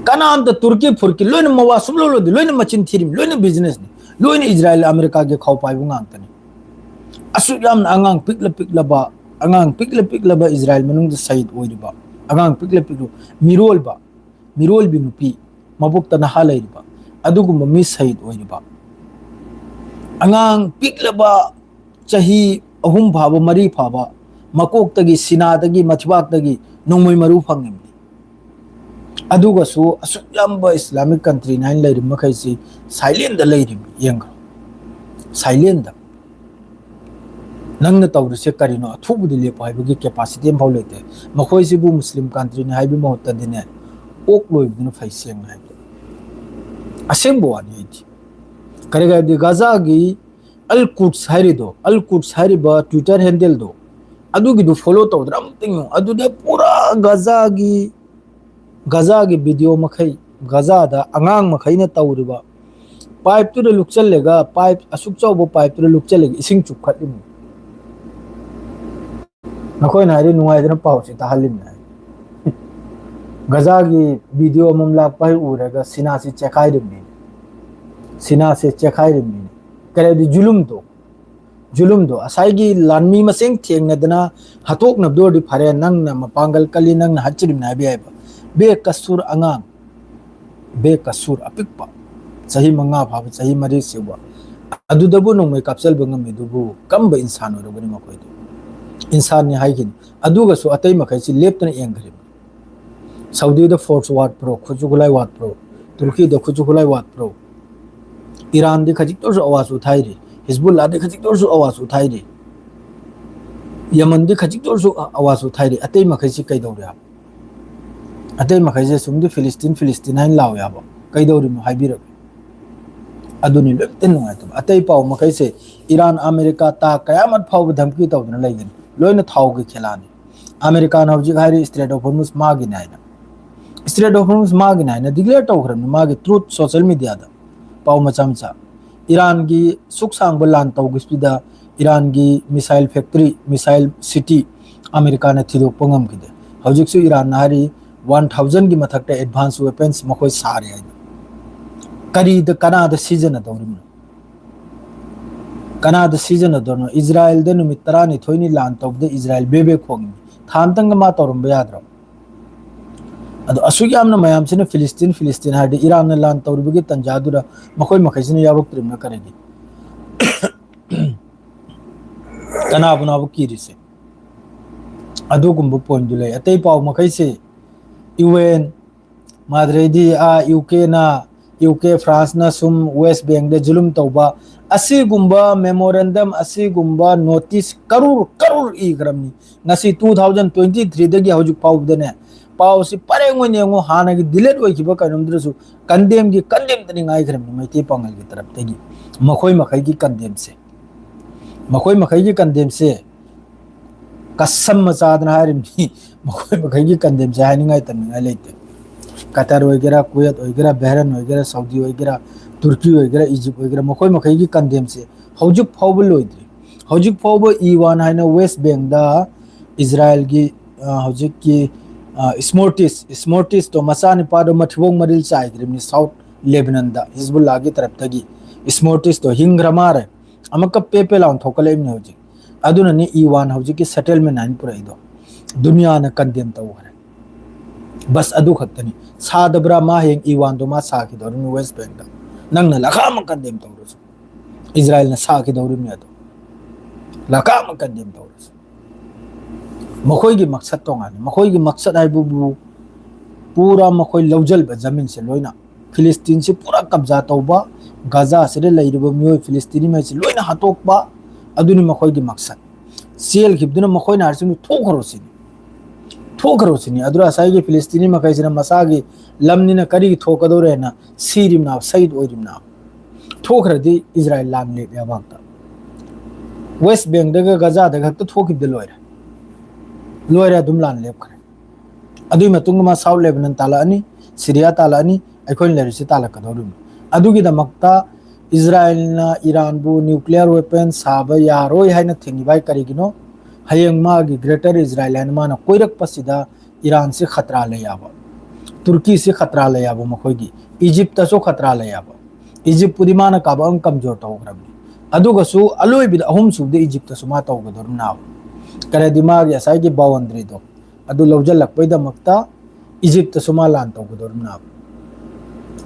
ꯀꯅꯥꯝꯇ ꯇꯨꯔꯀꯤ ꯐꯨꯔꯀꯤ ꯂꯣꯏꯅ ꯃꯋꯥ ꯁꯨꯝ ꯂꯧꯔꯗꯤ, ꯂꯣꯏꯅ ꯃꯆꯤꯟ ꯊꯤꯔꯤꯕꯅꯤ, ꯂꯣꯏꯅ ꯕꯤꯖꯤꯅꯦꯁꯅꯤ, ꯂꯣꯏꯅ ꯏꯖꯔꯥꯏꯜ ꯑꯃꯦꯔꯤꯀꯥꯒꯤ ꯈꯥꯎ ꯄꯥꯏꯕ ꯉꯥꯛꯇꯅꯤ꯫ ꯑꯁꯨꯛ ꯌꯥꯝꯅ ꯑꯉꯥꯡ ꯄꯤꯛꯂ ꯄꯤꯛꯂꯕ, ꯑꯉꯥꯡ ꯄꯤꯛꯂ ꯄꯤꯛꯂꯕ ꯏꯖꯔꯥꯏꯜ ꯃꯅꯨꯡꯗ ꯁꯍꯤꯗ ꯑꯣꯏꯔꯤꯕ, ꯑꯉꯥꯡ ꯄꯤꯛꯂ ꯄꯤꯛꯂꯕ, ꯃꯤꯔꯣꯜꯕ, ꯃꯤꯔꯣꯜꯕꯤ ꯅꯨꯄꯤ, ꯃꯕꯨꯛꯇ ꯅꯍꯥ ꯂꯩꯔꯤꯕ, ꯑꯗꯨꯒꯨꯝꯕ ꯃꯤ ꯁꯍꯤꯗ ꯑꯣꯏꯔꯤꯕ, ꯑꯉꯥꯡ ꯄꯤꯛꯂꯕ, ꯆꯍꯤ ꯑꯍꯨꯝ ꯐꯥꯕ, ꯃꯔꯤ ꯐꯥꯕ, ꯃꯀꯣꯛꯇꯒꯤ, ꯁꯤꯅꯥꯗꯒꯤ, ꯃꯊꯤꯕꯥꯛꯇꯒꯤ ꯅꯣꯡꯃꯩ ꯃꯔꯨ ꯐꯪꯉꯤꯕꯅꯤ꯫ ꯑꯗꯨꯒꯁꯨ ꯑꯁꯨꯛ ꯌꯥꯝꯕ ꯏꯁꯂꯥꯃꯤꯛ ꯀꯟꯇ꯭ꯔꯤꯅꯤ ꯍꯥꯏꯅ ꯂꯩꯔꯤꯕ ꯃꯈꯩꯁꯤ ꯁꯥꯏꯂꯦꯟꯗ ꯂꯩꯔꯤꯕꯅꯤ꯫ ꯌꯦꯡꯈ꯭ꯔꯣ, ꯁꯥꯏꯂꯦꯟꯗ꯫ ꯅꯪꯅ ꯇꯧꯔꯤꯁꯦ ꯀꯔꯤꯅꯣ? ꯑꯊꯨꯕꯗ ꯂꯦꯞꯄꯣ ꯍꯥꯏꯕꯒꯤ ꯀꯦꯄꯥꯁꯤꯇꯤ ꯑꯃꯐꯥꯎ ꯂꯩꯇꯦ꯫ ꯃꯈꯣꯏꯁꯤꯕꯨ ꯃꯨꯁꯂꯤꯝ ꯀꯟꯇ꯭ꯔꯤꯅꯤ ꯍꯥꯏꯕꯒꯤ ꯃꯍꯨꯠꯇꯗꯤꯅꯦ, ꯑꯣꯛ ꯂꯣꯏꯕꯗꯨꯅ ꯐꯩ, ꯁꯦꯡꯅ ꯍꯥꯏꯕꯗ꯫ ꯑꯁꯦꯡꯕ ꯋꯥꯅꯤ ꯑꯩꯗꯤ꯫ ꯀꯔꯤꯒꯤꯅꯣ ꯍꯥꯏꯕꯗꯤ ꯒꯥꯖꯥꯒꯤ ꯑꯜ ꯀꯨꯠꯁ ꯍꯥꯏꯔꯤꯗꯣ, ꯑꯜ ꯀꯨꯠꯁ ꯍꯥꯏꯔꯤꯕ ꯇ꯭ꯋꯤꯇꯔ ꯍꯦꯟꯗꯜꯗꯣ, ꯑꯗꯨꯒꯤꯗꯨ follow ꯇꯧꯗ꯭ꯔꯥ? ꯑꯃꯨꯛꯇꯪ ꯌꯦꯡꯉꯨ꯫ ꯑꯗꯨꯗ ꯄꯨꯔꯥ ꯒꯖꯥꯒꯤ, ꯒꯖꯥꯒꯤ video ꯃꯈꯩ, ꯒꯖꯥꯗ ꯑꯉꯥꯡ ꯃꯈꯩꯅ ꯇꯧꯔꯤꯕ, pipe ꯇꯨꯗ ꯂꯨꯞꯆꯜꯂꯒ, pipe, ꯑꯁꯨꯛ ꯆꯥꯎꯕ pipe ꯇꯨꯗ ꯂꯨꯞꯆꯜꯂꯒ ꯏꯁꯤꯡ ꯆꯨꯞꯈꯠꯂꯤꯃꯤ꯫ ꯅꯈꯣꯏꯅ ꯍꯥꯏꯗꯤ ꯅꯨꯡꯉꯥꯏꯗꯅ ꯄꯥꯎꯁꯤ ꯇꯥꯍꯜꯂꯤꯃꯤ ꯍꯥꯏ꯫ ꯒꯖꯥꯒꯤ video ꯑꯃꯃꯝ ꯂꯥꯛꯄ ꯍꯦꯛ ꯎꯔꯒ ꯁꯤꯅꯥꯁꯤ ꯆꯦꯈꯥꯏꯔꯤꯕꯅꯤ꯫ ꯁꯤꯅꯥꯁꯦ ꯆꯦꯈꯥꯏꯔꯤꯕꯅꯤ꯫ ꯀꯔꯤ ꯍꯥꯏꯗꯤ ꯖꯨꯂꯨꯝꯗꯣ, ꯖꯨꯂꯨꯝꯗꯣ, ꯉꯁꯥꯏꯒꯤ ꯂꯥꯟꯃꯤ ꯃꯁꯦꯟ ꯊꯦꯡꯅꯗꯅ ꯍꯥꯠꯇꯣꯛꯅꯕꯗ ꯑꯣꯏꯔꯗꯤ ꯐꯔꯦ, ꯅꯪꯅ ꯃꯄꯥꯡꯒꯜ ꯀꯜꯂꯤ, ꯅꯪꯅ ꯍꯥꯠꯆꯔꯤꯕꯅꯤ ꯍꯥꯏꯕ ꯌꯥꯏꯕ꯫ ꯕꯦꯀꯁꯨꯔ ꯑꯉꯥꯡ, ꯕꯦꯀꯁꯨꯔ ꯑꯄꯤꯛꯄ, ꯆꯍꯤ ꯃꯉꯥ ꯐꯥꯕ, ꯆꯍꯤ ꯃꯔꯤ ꯁꯨꯕ, ꯑꯗꯨꯗꯕꯨ ꯅꯣꯡꯃꯩ ꯀꯥꯞꯆꯟꯕ ꯉꯝꯃꯤꯗꯨꯕꯨ ꯀꯔꯝꯕ ꯏꯟꯁꯥꯟ ꯑꯣꯏꯔꯕꯅꯤ ꯃꯈꯣꯏꯗꯨ? ꯏꯟꯁꯥꯟꯅꯤ ꯍꯥꯏꯈꯤꯅꯤ꯫ ꯑꯗꯨꯒꯁꯨ ꯑꯇꯩ ꯃꯈꯩꯁꯤ ꯂꯦꯞꯇꯅ ꯌꯦꯡꯈ꯭ꯔꯤꯕꯅꯤ꯫ ꯁꯥꯎꯗꯤꯗ force ꯋꯥꯠꯄ꯭ꯔꯣ? ꯈꯨꯠꯁꯨ ꯈꯨꯠꯂꯥꯏ ꯋꯥꯠꯄ꯭ꯔꯣ? ꯇꯨꯔꯀꯤꯗ ꯈꯨꯠꯁꯨ ꯈꯨꯠꯂꯥꯏ ꯋꯥꯠꯄ꯭ꯔꯣ? ꯏꯔꯥꯟꯗꯤ ꯈꯖꯤꯛꯇ ꯑꯣꯏꯔꯁꯨ ꯑꯋꯥꯖ ꯎꯊꯥꯏꯔꯤ, ꯍꯤꯖꯕꯨꯜꯂꯥꯗꯤ ꯈꯖꯤꯛꯇ ꯑꯣꯏꯔꯁꯨ ꯑꯋꯥꯖ ꯎꯊꯥꯏꯔꯤ, ꯌꯃꯟꯗꯤ ꯈꯖꯤꯛꯇ ꯑꯣꯏꯔꯁꯨ ꯑ-, ꯑꯋꯥꯖ ꯎꯊꯥꯏꯔꯤ꯫ ꯑꯇꯩ ꯃꯈꯩꯁꯤ ꯀꯩꯗꯧꯔꯦ ꯍꯥꯏꯕ? ꯑꯇꯩ ꯃꯈꯩꯁꯦ ꯁꯨꯝꯗꯤ ꯐꯤꯂꯤꯁꯇꯤꯟ, ꯐꯤꯂꯤꯁꯇꯤꯟ ꯍꯥꯏꯅ ꯂꯥꯎꯋꯦ ꯍꯥꯏꯕ꯫ ꯀꯩꯗꯧꯔꯤꯅꯣ ꯍꯥꯏꯕꯤꯔꯒꯦ꯫ ꯑꯗꯨꯅꯤ ꯂꯣꯏꯅ ꯅꯨꯡꯉꯥꯏꯇꯕ꯫ ꯑꯇꯩ ꯄꯥꯎ ꯃꯈꯩꯁꯦ ꯏꯔꯥꯟ, ꯑꯃꯦꯔꯤꯀꯥ ꯇꯥ ꯀꯌꯥꯃꯠ ꯐꯥꯎꯕ ꯙꯝꯀꯤ ꯇꯧꯗꯨꯅ ꯂꯩꯒꯅꯤ꯫ ꯂꯣꯏꯅ ꯊꯥꯎꯒꯤ ꯈꯦꯂꯥꯅꯤ꯫ ꯑꯃꯦꯔꯤꯀꯥꯅ ꯍꯧꯖꯤꯛ ꯍꯥꯏꯔꯤ Strait of Hormuz ꯃꯥꯒꯤꯅꯤ ꯍꯥꯏꯅ꯫ Strait of Hormuz ꯃꯥꯒꯤꯅꯤ ꯍꯥꯏꯅ declare ꯇꯧꯈ꯭ꯔꯕꯅꯤ ꯃꯥꯒꯤ truth social media ꯗ꯫ ꯄꯥꯎ ꯃꯆꯥ ꯃꯆꯥ꯫ ꯏꯔꯥꯟꯒꯤ ꯁꯨꯛ ꯁꯥꯡꯕ ꯂꯥꯟ ꯇꯧꯈꯤꯕꯁꯤꯗ ꯏꯔꯥꯟꯒꯤ missile factory, missile city ꯑꯃꯦꯔꯤꯀꯥꯅ ꯊꯤꯗꯣꯛꯄ ꯉꯝꯈꯤꯗꯦ꯫ ꯍꯧꯖꯤꯛꯁꯨ ꯏꯔꯥꯟꯅ ꯍꯥꯏꯔꯤ one thousand ꯒꯤ ꯃꯊꯛꯇ advance weapons ꯃꯈꯣꯏ ꯁꯥꯔꯦ ꯍꯥꯏꯅ꯫ ꯀꯔꯤꯗ, ꯀꯅꯥꯗ ꯁꯤꯖꯤꯟꯅꯗꯧꯔꯤꯕꯅꯣ? ꯀꯅꯥꯗ ꯁꯤꯖꯤꯟꯅꯗꯣꯏꯅꯣ? ꯏꯖꯔꯥꯌꯦꯜꯗ ꯅꯨꯃꯤꯠ ꯇꯔꯥꯅꯤꯊꯣꯏꯅꯤ ꯂꯥꯟ ꯇꯧꯕꯗ ꯏꯖꯔꯥꯌꯦꯜ ꯕꯦꯕꯦ ꯈꯣꯡꯉꯤ꯫ ꯊꯥ ꯑꯃꯇꯪꯒ ꯃꯥ ꯇꯧꯔꯝꯕ ꯌꯥꯗ꯭ꯔꯣ? ꯑꯗꯣ ꯑꯁꯨꯛ ꯌꯥꯝꯅ ꯃꯌꯥꯝꯁꯤꯅ ꯐꯤꯂꯤꯁꯇꯤꯟ, ꯐꯤꯂꯤꯁꯇꯤꯟ ꯍꯥꯏꯔꯗꯤ ꯏꯔꯥꯟꯅ ꯂꯥꯟ ꯇꯧꯔꯤꯕꯒꯤ ꯇꯟꯖꯥꯗꯨꯗ ꯃꯈꯣꯏ ꯃꯈꯩꯁꯤꯅ ꯌꯥꯎꯔꯛꯇ꯭ꯔꯤꯕꯅ ꯀꯔꯤꯒꯤ? ꯀꯅꯥꯕꯨꯅꯣꯕ ꯀꯤꯔꯤꯁꯦ? ꯑꯗꯨꯒꯨꯝꯕ point ꯗꯨ ꯂꯩ꯫ ꯑꯇꯩ ꯄꯥꯎ ꯃꯈꯩꯁꯦ ꯌꯨ ꯑꯦꯟ, ꯃꯥꯗ꯭ꯔꯦꯗꯤ ꯑꯥ ꯌꯨ ꯀꯦꯅ, ꯌꯨ ꯀꯦ, ꯐ꯭ꯔꯥꯟꯁꯅ ꯁꯨꯝ West Bank ꯗ ꯖꯨꯂꯨꯝ ꯇꯧꯕ, ꯑꯁꯤꯒꯨꯝꯕ memorandum, ꯑꯁꯤꯒꯨꯝꯕ notice ꯀꯔꯨꯔ ꯀꯔꯨꯔ ꯏꯈ꯭ꯔꯕꯅꯤ꯫ ꯉꯁꯤ two thousand twenty three ꯗꯒꯤ ꯍꯧꯖꯤꯛ ꯐꯥꯎꯕꯗꯅꯦ, ꯄꯥꯎꯁꯤ ꯄꯔꯦꯡ ꯑꯣꯏꯅ ꯌꯦꯡꯉꯨ, ꯍꯥꯟꯅꯒꯤ delete ꯑꯣꯏꯈꯤꯕ ꯀꯩꯅꯣꯝꯗꯨꯗꯁꯨ condemn ꯒꯤ condemn ꯗꯅꯤ ꯉꯥꯏꯈ꯭ꯔꯕꯅꯤ ꯃꯩꯇꯩ ꯄꯥꯉꯜꯒꯤ ꯇꯔꯞꯇꯒꯤ꯫ ꯃꯈꯣꯏ ꯃꯈꯩꯒꯤ condemn ꯁꯦ, ꯃꯈꯣꯏ ꯃꯈꯩꯒꯤ condemn ꯁꯦ ꯀꯁꯝ ꯃꯆꯥꯗꯅ ꯍꯥꯏꯔꯤꯕꯅꯤ꯫ ꯃꯈꯣꯏ ꯃꯈꯩꯒꯤ ꯀꯟꯗꯦꯝꯁꯦ ꯍꯥꯏꯅꯤꯡꯉꯥꯏ ꯇꯝꯅꯤꯡꯉꯥꯏ ꯂꯩꯇꯦ꯫ ꯀꯇꯔ ꯑꯣꯏꯒꯦꯔꯥ, ꯀꯨꯋꯦꯠ ꯑꯣꯏꯒꯦꯔꯥ, ꯕꯦꯍꯔꯟ ꯑꯣꯏꯒꯦꯔꯥ, ꯁꯥꯎꯗꯤ ꯑꯣꯏꯒꯦꯔꯥ, ꯇꯨꯔꯀꯤ ꯑꯣꯏꯒꯦꯔꯥ, ꯏꯖꯤꯞ ꯑꯣꯏꯒꯦꯔꯥ, ꯃꯈꯣꯏ ꯃꯈꯩꯒꯤ ꯀꯟꯗꯦꯝꯁꯦ ꯍꯧꯖꯤꯛ ꯐꯥꯎꯕ ꯂꯣꯏꯗ꯭ꯔꯤ꯫ ꯍꯧꯖꯤꯛ ꯐꯥꯎꯕ ꯏ ꯋꯥꯟ ꯍꯥꯏꯅ ꯋꯦꯁ ꯕꯦꯡꯗ ꯏꯖꯔꯥꯏꯜꯒꯤ, ꯑ, ꯍꯧꯖꯤꯛꯀꯤ, ꯑ, ꯏꯁꯃꯣꯔꯇꯤꯁ, ꯏꯁꯃꯣꯔꯇꯤꯁꯇꯣ ꯃꯆꯥꯅꯤꯄꯥꯗꯣ ꯃꯊꯤꯕꯣꯡ ꯃꯔꯤꯜ ꯆꯥꯏꯈ꯭ꯔꯤꯕꯅꯤ ꯁꯥꯎꯠ ꯂꯦꯕꯅꯟꯗ ꯍꯤꯖꯕꯨꯜꯂꯥꯒꯤ ꯇꯔꯞꯇꯒꯤ꯫ ꯏꯁꯃꯣꯔꯇꯤꯁꯇꯣ ꯍꯤꯡꯈ꯭ꯔ ꯃꯥꯔꯦ꯫ ꯑꯃꯨꯛꯀ ꯄꯦ ꯄꯦ ꯂꯥꯎꯅ ꯊꯣꯛꯀꯠꯂꯛꯏꯕꯅꯤ ꯍꯧꯖꯤꯛ꯫ ꯑꯗꯨꯅꯅꯤ ꯏ ꯋꯥꯟ ꯍꯧꯖꯤꯛꯀꯤ ꯁꯦꯇꯜꯃꯦꯟ ꯍꯥꯏꯅ ꯄꯨꯔꯛꯏꯗꯣ꯫ ꯗꯨꯅꯤꯌꯥꯅ ꯀꯟꯗꯦꯝ ꯇꯧꯈ꯭ꯔꯦ꯫ ꯕꯁ ꯑꯗꯨ ꯈꯛꯇꯅꯤ꯫ ꯁꯥꯗꯕ꯭ꯔꯥ ꯃꯥ ꯍꯌꯦꯡ ꯏ ꯋꯥꯟꯗꯣ ꯃꯥ ꯁꯥꯈꯤꯗꯧꯔꯤꯕꯅꯤ ꯋꯦꯁ ꯕꯦꯡꯗ꯫ ꯅꯪꯅ ꯂꯈꯥ ꯑꯃ ꯀꯟꯗꯦꯝ ꯇꯧꯔꯁꯨ꯫ ꯏꯖꯔꯥꯏꯜꯅ ꯁꯥꯈꯤꯗꯧꯔꯤꯕꯅꯤ ꯑꯗꯣ꯫ ꯂꯈꯥ ꯑꯃ ꯀꯟꯗꯦꯝ ꯇꯧꯔꯁꯨ꯫ ꯃꯈꯣꯏꯒꯤ ꯃꯛꯁꯠ ꯇꯣꯉꯥꯟꯅꯤ꯫ ꯃꯈꯣꯏꯒꯤ ꯃꯛꯁꯠ ꯍꯥꯏꯕꯕꯨ ꯄꯨꯔꯥ ꯃꯈꯣꯏ ꯂꯧꯖꯜꯕ ꯖꯃꯤꯟꯁꯦ ꯂꯣꯏꯅ꯫ ꯐꯤꯂꯤꯁꯇꯤꯟꯁꯤ ꯄꯨꯔꯥ ꯀꯕꯖꯥ ꯇꯧꯕ, ꯒꯥꯖꯥꯁꯤꯗ ꯂꯩꯔꯤꯕ ꯃꯤꯑꯣꯏ ꯐꯤꯂꯤꯁꯇꯤꯅꯤꯉꯩꯁꯤ ꯂꯣꯏꯅ ꯍꯥꯠꯇꯣꯛꯄ, ꯑꯗꯨꯅꯤ ꯃꯈꯣꯏꯒꯤ ꯃꯛꯁꯠ꯫ ꯆꯦꯜꯈꯤꯕꯗꯨꯅ ꯃꯈꯣꯏꯅ ꯍꯥꯏꯔꯤꯁꯤꯡꯗꯨ ꯊꯣꯛꯈ꯭ꯔꯣ ꯁꯤꯅꯤ꯫ ꯊꯣꯛꯈ꯭ꯔꯣ ꯁꯤꯅꯤ꯫ ꯑꯗꯨꯅ ꯉꯁꯥꯏꯒꯤ ꯐꯤꯂꯤꯁꯇꯤꯅꯤ ꯃꯈꯩꯁꯤꯅ ꯃꯁꯥꯒꯤ ꯂꯝꯅꯤꯅ ꯀꯔꯤꯒꯤ ꯊꯣꯛꯀꯗꯧꯔꯦꯅ ꯁꯤꯔꯤꯕꯅ, ꯁꯍꯤꯗ ꯑꯣꯏꯔꯤꯕꯅ꯫ ꯊꯣꯛꯈ꯭ꯔꯗꯤ ꯏꯖꯔꯥꯏꯜ ꯂꯥꯟ ꯂꯦꯞ ꯌꯥꯕ ꯉꯥꯛꯇ꯫ ꯋꯦꯁ ꯕꯦꯡꯗꯒ ꯒꯖꯥꯗꯒ ꯈꯛꯇ ꯊꯣꯛꯈꯤꯕꯗ ꯂꯣꯏꯔꯦ꯫ ꯂꯣꯏꯔꯦ, ꯑꯗꯨꯝ ꯂꯥꯟ ꯂꯦꯞꯈ꯭ꯔꯦ꯫ ꯑꯗꯨꯒꯤ ꯃꯇꯨꯡꯗ ꯃꯥ ꯁꯥꯎꯠ ꯂꯦꯕꯅꯟ ꯇꯥꯜꯂꯛꯑꯅꯤ, ꯁꯤꯔꯤꯌꯥ ꯇꯥꯜꯂꯛꯑꯅꯤ, ꯑꯩꯈꯣꯏꯅ ꯂꯩꯔꯤꯁꯤ ꯇꯥꯜꯂꯛꯀꯗꯧꯔꯤꯕꯅꯤ꯫ ꯑꯗꯨꯒꯤꯗꯃꯛꯇ ꯏꯖꯔꯥꯏꯜꯅ ꯏꯔꯥꯟꯕꯨ ꯅ꯭ꯌꯨꯀ꯭ꯂꯤꯌꯔ ꯋꯦꯄꯟ ꯁꯥꯕ ꯌꯥꯔꯣꯏ ꯍꯥꯏꯅ ꯊꯤꯡꯉꯤꯕ ꯍꯥꯏ ꯀꯔꯤꯒꯤꯅꯣ? ꯍꯌꯦꯡ ꯃꯥꯒꯤ ꯒ꯭ꯔꯦꯇꯔ ꯏꯖꯔꯥꯏꯜ ꯍꯥꯏꯅ ꯃꯥꯅ ꯀꯣꯏꯔꯛꯄꯁꯤꯗ ꯏꯔꯥꯟꯁꯤ ꯈꯇ꯭ꯔꯥ ꯂꯩ ꯌꯥꯕ, ꯇꯨꯔꯀꯤꯁꯤ ꯈꯇ꯭ꯔꯥ ꯂꯩ ꯌꯥꯕ, ꯃꯈꯣꯏꯒꯤ ꯏꯖꯤꯞꯇꯁꯨ ꯈꯇ꯭ꯔꯥ ꯂꯩ ꯌꯥꯕ꯫ ꯏꯖꯤꯞꯄꯨꯗꯤ ꯃꯥꯅ ꯀꯥꯕꯛ ꯑꯃ ꯀꯝꯖꯣꯔ ꯇꯧꯈ꯭ꯔꯕꯅꯤ꯫ ꯑꯗꯨꯒꯁꯨ ꯑꯂꯣꯏꯕꯗ ꯑꯍꯨꯝꯁꯨꯕꯗ ꯏꯖꯤꯞꯇꯁꯨ ꯃꯥ ꯇꯧꯒꯗꯧꯔꯤꯕꯅꯦꯕ꯫ ꯀꯔꯤꯗꯤ ꯃꯥꯒꯤ ꯉꯁꯥꯏꯒꯤ ꯕꯥꯎꯟꯗꯔꯤꯗꯣ ꯑꯗꯨ ꯂꯧꯁꯤꯜꯂꯛꯄꯩꯗꯃꯛꯇ ꯏꯖꯤꯞꯇꯁꯨ ꯃꯥ ꯂꯥꯟ ꯇꯧꯒꯗꯧꯔꯤꯕꯅꯦꯕ꯫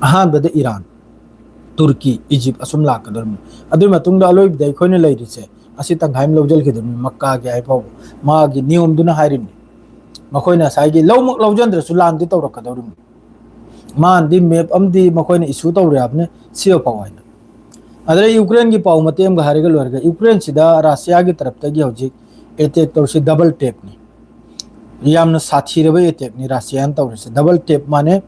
ꯑꯍꯥꯟꯕꯗ ꯏꯔꯥꯟ, ꯇꯨꯔꯀꯤ, ꯏꯖꯤꯞ ꯑꯁꯨꯝ ꯂꯥꯛꯀꯗꯧꯔꯤꯕꯅꯤ꯫ ꯑꯗꯨꯒꯤ ꯃꯇꯨꯡꯗ ꯑꯂꯣꯏꯕꯗ ꯑꯩꯈꯣꯏꯅ ꯂꯩꯔꯤꯁꯦ ꯑꯁꯤ ꯇꯪꯈꯥꯏ ꯑꯃ ꯂꯧꯁꯤꯟꯈꯤꯗꯧꯔꯤꯕꯅꯤ꯫ ꯃꯛꯀꯥꯒꯤ ꯍꯥꯏꯐꯥꯎꯕ ꯃꯥꯒꯤ ꯅꯤꯌꯣꯝꯗꯨꯅ ꯍꯥꯏꯔꯤꯕꯅꯤ꯫ ꯃꯈꯣꯏꯅ ꯉꯁꯥꯏꯒꯤ ꯂꯧꯃꯛ ꯂꯧꯁꯤꯟꯗ꯭ꯔꯁꯨ ꯂꯥꯟꯗꯤ ꯇꯧꯔꯛꯀꯗꯧꯔꯤꯕꯅꯤ꯫ ꯃꯥꯅꯗꯤ ꯃꯦꯞ ꯑꯃꯗꯤ ꯃꯈꯣꯏꯅ ꯏꯁꯨ ꯇꯧꯔꯦ ꯍꯥꯏꯕꯅꯤ, ꯁꯤꯕ ꯐꯥꯎ ꯍꯥꯏꯅ꯫ ꯑꯗꯩ ꯌꯨꯀ꯭ꯔꯦꯟꯒꯤ ꯄꯥꯎ ꯃꯇꯦꯛ ꯑꯃꯒ ꯍꯥꯏꯔꯒ ꯂꯣꯏꯔꯒ, ꯌꯨꯀ꯭ꯔꯦꯟꯁꯤꯗ ꯔꯁꯤꯌꯥꯒꯤ ꯇꯔꯞꯇꯒꯤ ꯍꯧꯖꯤꯛ ꯑꯦꯇꯦꯛ ꯇꯧꯔꯤꯁꯤ ꯗꯕꯜ ꯇꯦꯞꯅꯤ꯫ ꯌꯥꯝꯅ ꯁꯥꯊꯤꯔꯕ ꯑꯦꯇꯦꯛꯅꯤ ꯔꯁꯤꯌꯥꯅ ꯇꯧꯔꯤꯁꯦ꯫ ꯗꯕꯜ ꯇꯦꯞ ꯃꯥꯅꯦ,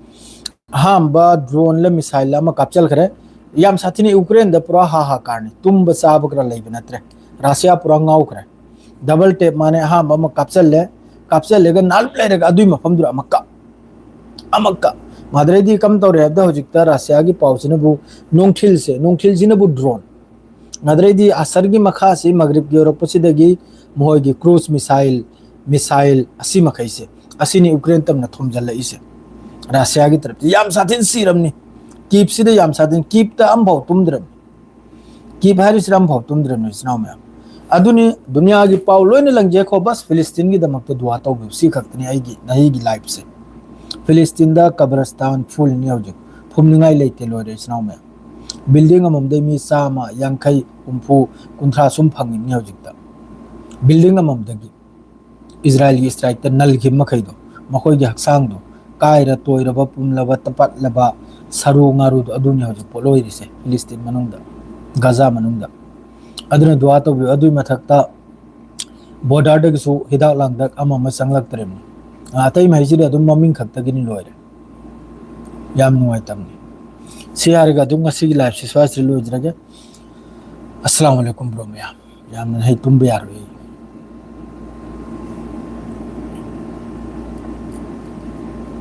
ꯑꯍꯥꯟꯕ ꯗ꯭ꯔꯣꯟꯂ ꯃꯤꯁꯥꯏꯜꯂ ꯑꯃ ꯀꯥꯞꯆꯜꯈ꯭ꯔꯦ꯫ ꯌꯥꯝ ꯁꯥꯊꯤꯅ ꯌꯨꯀ꯭ꯔꯦꯟꯗ ꯄꯨꯔꯥ ꯍꯥ ꯍꯥ ꯀꯥꯔꯅꯤ꯫ ꯇꯨꯝꯕ ꯆꯥꯕ ꯈꯔ ꯂꯩꯕ ꯅꯠꯇ꯭ꯔꯦ꯫ ꯔꯁꯤꯌꯥ ꯄꯨꯔꯥ ꯉꯥꯎꯈ꯭ꯔꯦ꯫ Double tap ꯃꯥꯅꯦ, ꯑꯍꯥꯟꯕ ꯑꯃ ꯀꯥꯞꯆꯜꯂꯦ, ꯀꯥꯞꯆꯜꯂꯒ ꯅꯥꯜꯂꯞ ꯂꯩꯔꯒ ꯑꯗꯨꯏ ꯃꯐꯝꯗꯨꯗ ꯑꯃꯨꯛꯀ, ꯑꯃꯨꯛꯀ꯫ ꯃꯗꯨꯗꯩꯗꯤ ꯀꯝ ꯇꯧꯔꯦ ꯍꯥꯏꯕꯗ, ꯍꯧꯖꯤꯛꯇ ꯔꯁꯤꯌꯥꯒꯤ ꯄꯥꯎꯁꯤꯅꯕꯨ ꯅꯣꯡꯊꯤꯜꯁꯦ, ꯅꯣꯡꯊꯤꯜꯁꯤꯅꯕꯨ drone꯫ ꯃꯗꯨꯗꯩꯗꯤ ꯑꯁꯔꯒꯤ ꯃꯈꯥꯁꯤ ꯃꯒ꯭ꯔꯤꯕꯀꯤ ꯌꯧꯔꯛꯄꯁꯤꯗꯒꯤ ꯃꯈꯣꯏꯒꯤ cruise missile, missile ꯑꯁꯤ ꯃꯈꯩꯁꯦ, ꯑꯁꯤꯅꯤ ꯌꯨꯀ꯭ꯔꯦꯟ ꯇꯝꯅ ꯊꯣꯝꯖꯤꯜꯂꯛꯏꯁꯦ꯫ ꯔꯁꯤꯌꯥꯒꯤ ꯇꯔꯞꯇ ꯌꯥꯝ ꯁꯥꯊꯤꯅ ꯁꯤꯔꯝꯅꯤ꯫ ꯀꯤꯞꯁꯤꯗ ꯌꯥꯝ ꯁꯥꯊꯤꯅ, ꯀꯤꯞꯇ ꯑꯝꯐꯥꯎ ꯇꯨꯝꯗ꯭ꯔꯕꯅꯤ꯫ ꯀꯤꯞ ꯍꯥꯏꯔꯤꯁꯤꯗ ꯑꯝꯐꯥꯎ ꯇꯨꯝꯗ꯭ꯔꯕꯅꯤ, ꯏꯆꯤꯟ ꯏꯅꯥꯎ ꯃꯌꯥꯝ꯫ ꯑꯗꯨꯅꯤ ꯗꯨꯅꯤꯌꯥꯒꯤ ꯄꯥꯎ ꯂꯣꯏꯅ ꯂꯪꯖꯦꯈꯣ, ꯕꯁ ꯐꯤꯂꯤꯁꯇꯤꯟꯒꯤꯗꯃꯛꯇ ꯗꯨꯋꯥ ꯇꯧꯕꯤꯌꯨ, ꯁꯤ ꯈꯛꯇꯅꯤ ꯑꯩꯒꯤ, ꯑꯩꯒꯤ lifeꯁꯦ꯫ ꯐꯤꯂꯤꯁꯇꯤꯟꯗ ꯀꯕꯔꯁꯇꯥꯟ fullꯅꯤ ꯍꯧꯖꯤꯛ, ꯐꯨꯝꯅꯤꯡꯉꯥꯏ ꯂꯩꯇꯦ, ꯂꯣꯏꯔꯦ, ꯏꯆꯤꯟ ꯏꯅꯥꯎ ꯃꯌꯥꯝ꯫ Building ꯑꯃꯃꯝꯗꯩ ꯃꯤ ꯆꯥꯝꯃ, ꯌꯥꯡꯈꯩ, ꯍꯨꯝꯐꯨ, ꯀꯨꯟꯊ꯭ꯔꯥ ꯁꯨꯝ ꯐꯪꯉꯤꯕꯅꯤ ꯍꯧꯖꯤꯛꯇ꯫ Building ꯑꯃꯃꯝꯗꯒꯤ ꯏꯖꯔꯥꯏꯜꯒꯤ strikeꯇ ꯅꯜꯈꯤꯕ ꯃꯈꯩꯗꯣ, ꯃꯈꯣꯏꯒꯤ ꯍꯛꯆꯥꯡꯗꯣ ꯀꯥꯏꯔ ꯇꯣꯏꯔꯕ, ꯄꯨꯝꯂꯕ, ꯇꯄꯠꯂꯕ, ꯁꯔꯨ ꯉꯥꯔꯨꯗꯣ, ꯑꯗꯨꯅꯤ ꯍꯧꯖꯤꯛ ꯄꯣꯠꯂꯣꯏꯔꯤꯁꯦ ꯐꯤꯂꯤꯁꯇꯤꯟ ꯃꯅꯨꯡꯗ, ꯒꯖꯥ ꯃꯅꯨꯡꯗ꯫ ꯑꯗꯨꯅ ꯗꯨꯋꯥ ꯇꯧꯕꯤꯌꯨ꯫ ꯑꯗꯨꯒꯤ ꯃꯊꯛꯇ borderꯗꯒꯤꯁꯨ ꯍꯤꯗꯥꯛ ꯂꯥꯡꯊꯛ ꯑꯃ ꯑꯃ ꯆꯪꯂꯛꯇ꯭ꯔꯤꯕꯅꯤ꯫ ꯑꯇꯩ ꯃꯍꯩꯁꯤꯗꯤ ꯑꯗꯨꯝ ꯃꯃꯤꯡ ꯈꯛꯇꯒꯤꯅꯤ, ꯂꯣꯏꯔꯦ꯫ ꯌꯥꯝ ꯅꯨꯡꯉꯥꯏꯇꯕꯅꯤ꯫ ꯁꯤ ꯍꯥꯏꯔꯒ ꯑꯗꯨꯝ ꯉꯁꯤꯒꯤ lifeꯁꯤ ꯁ꯭ꯋꯥꯏꯁꯤꯗ ꯂꯣꯏꯖꯔꯒꯦ꯫ ꯑꯁꯂꯥꯃꯨ ꯑꯂꯥꯏꯀꯨꯝ bro ꯃꯌꯥꯝ꯫ ꯌꯥꯝꯅ ꯍꯩ ꯇꯨꯝꯕ ꯌꯥꯔꯣꯏ꯫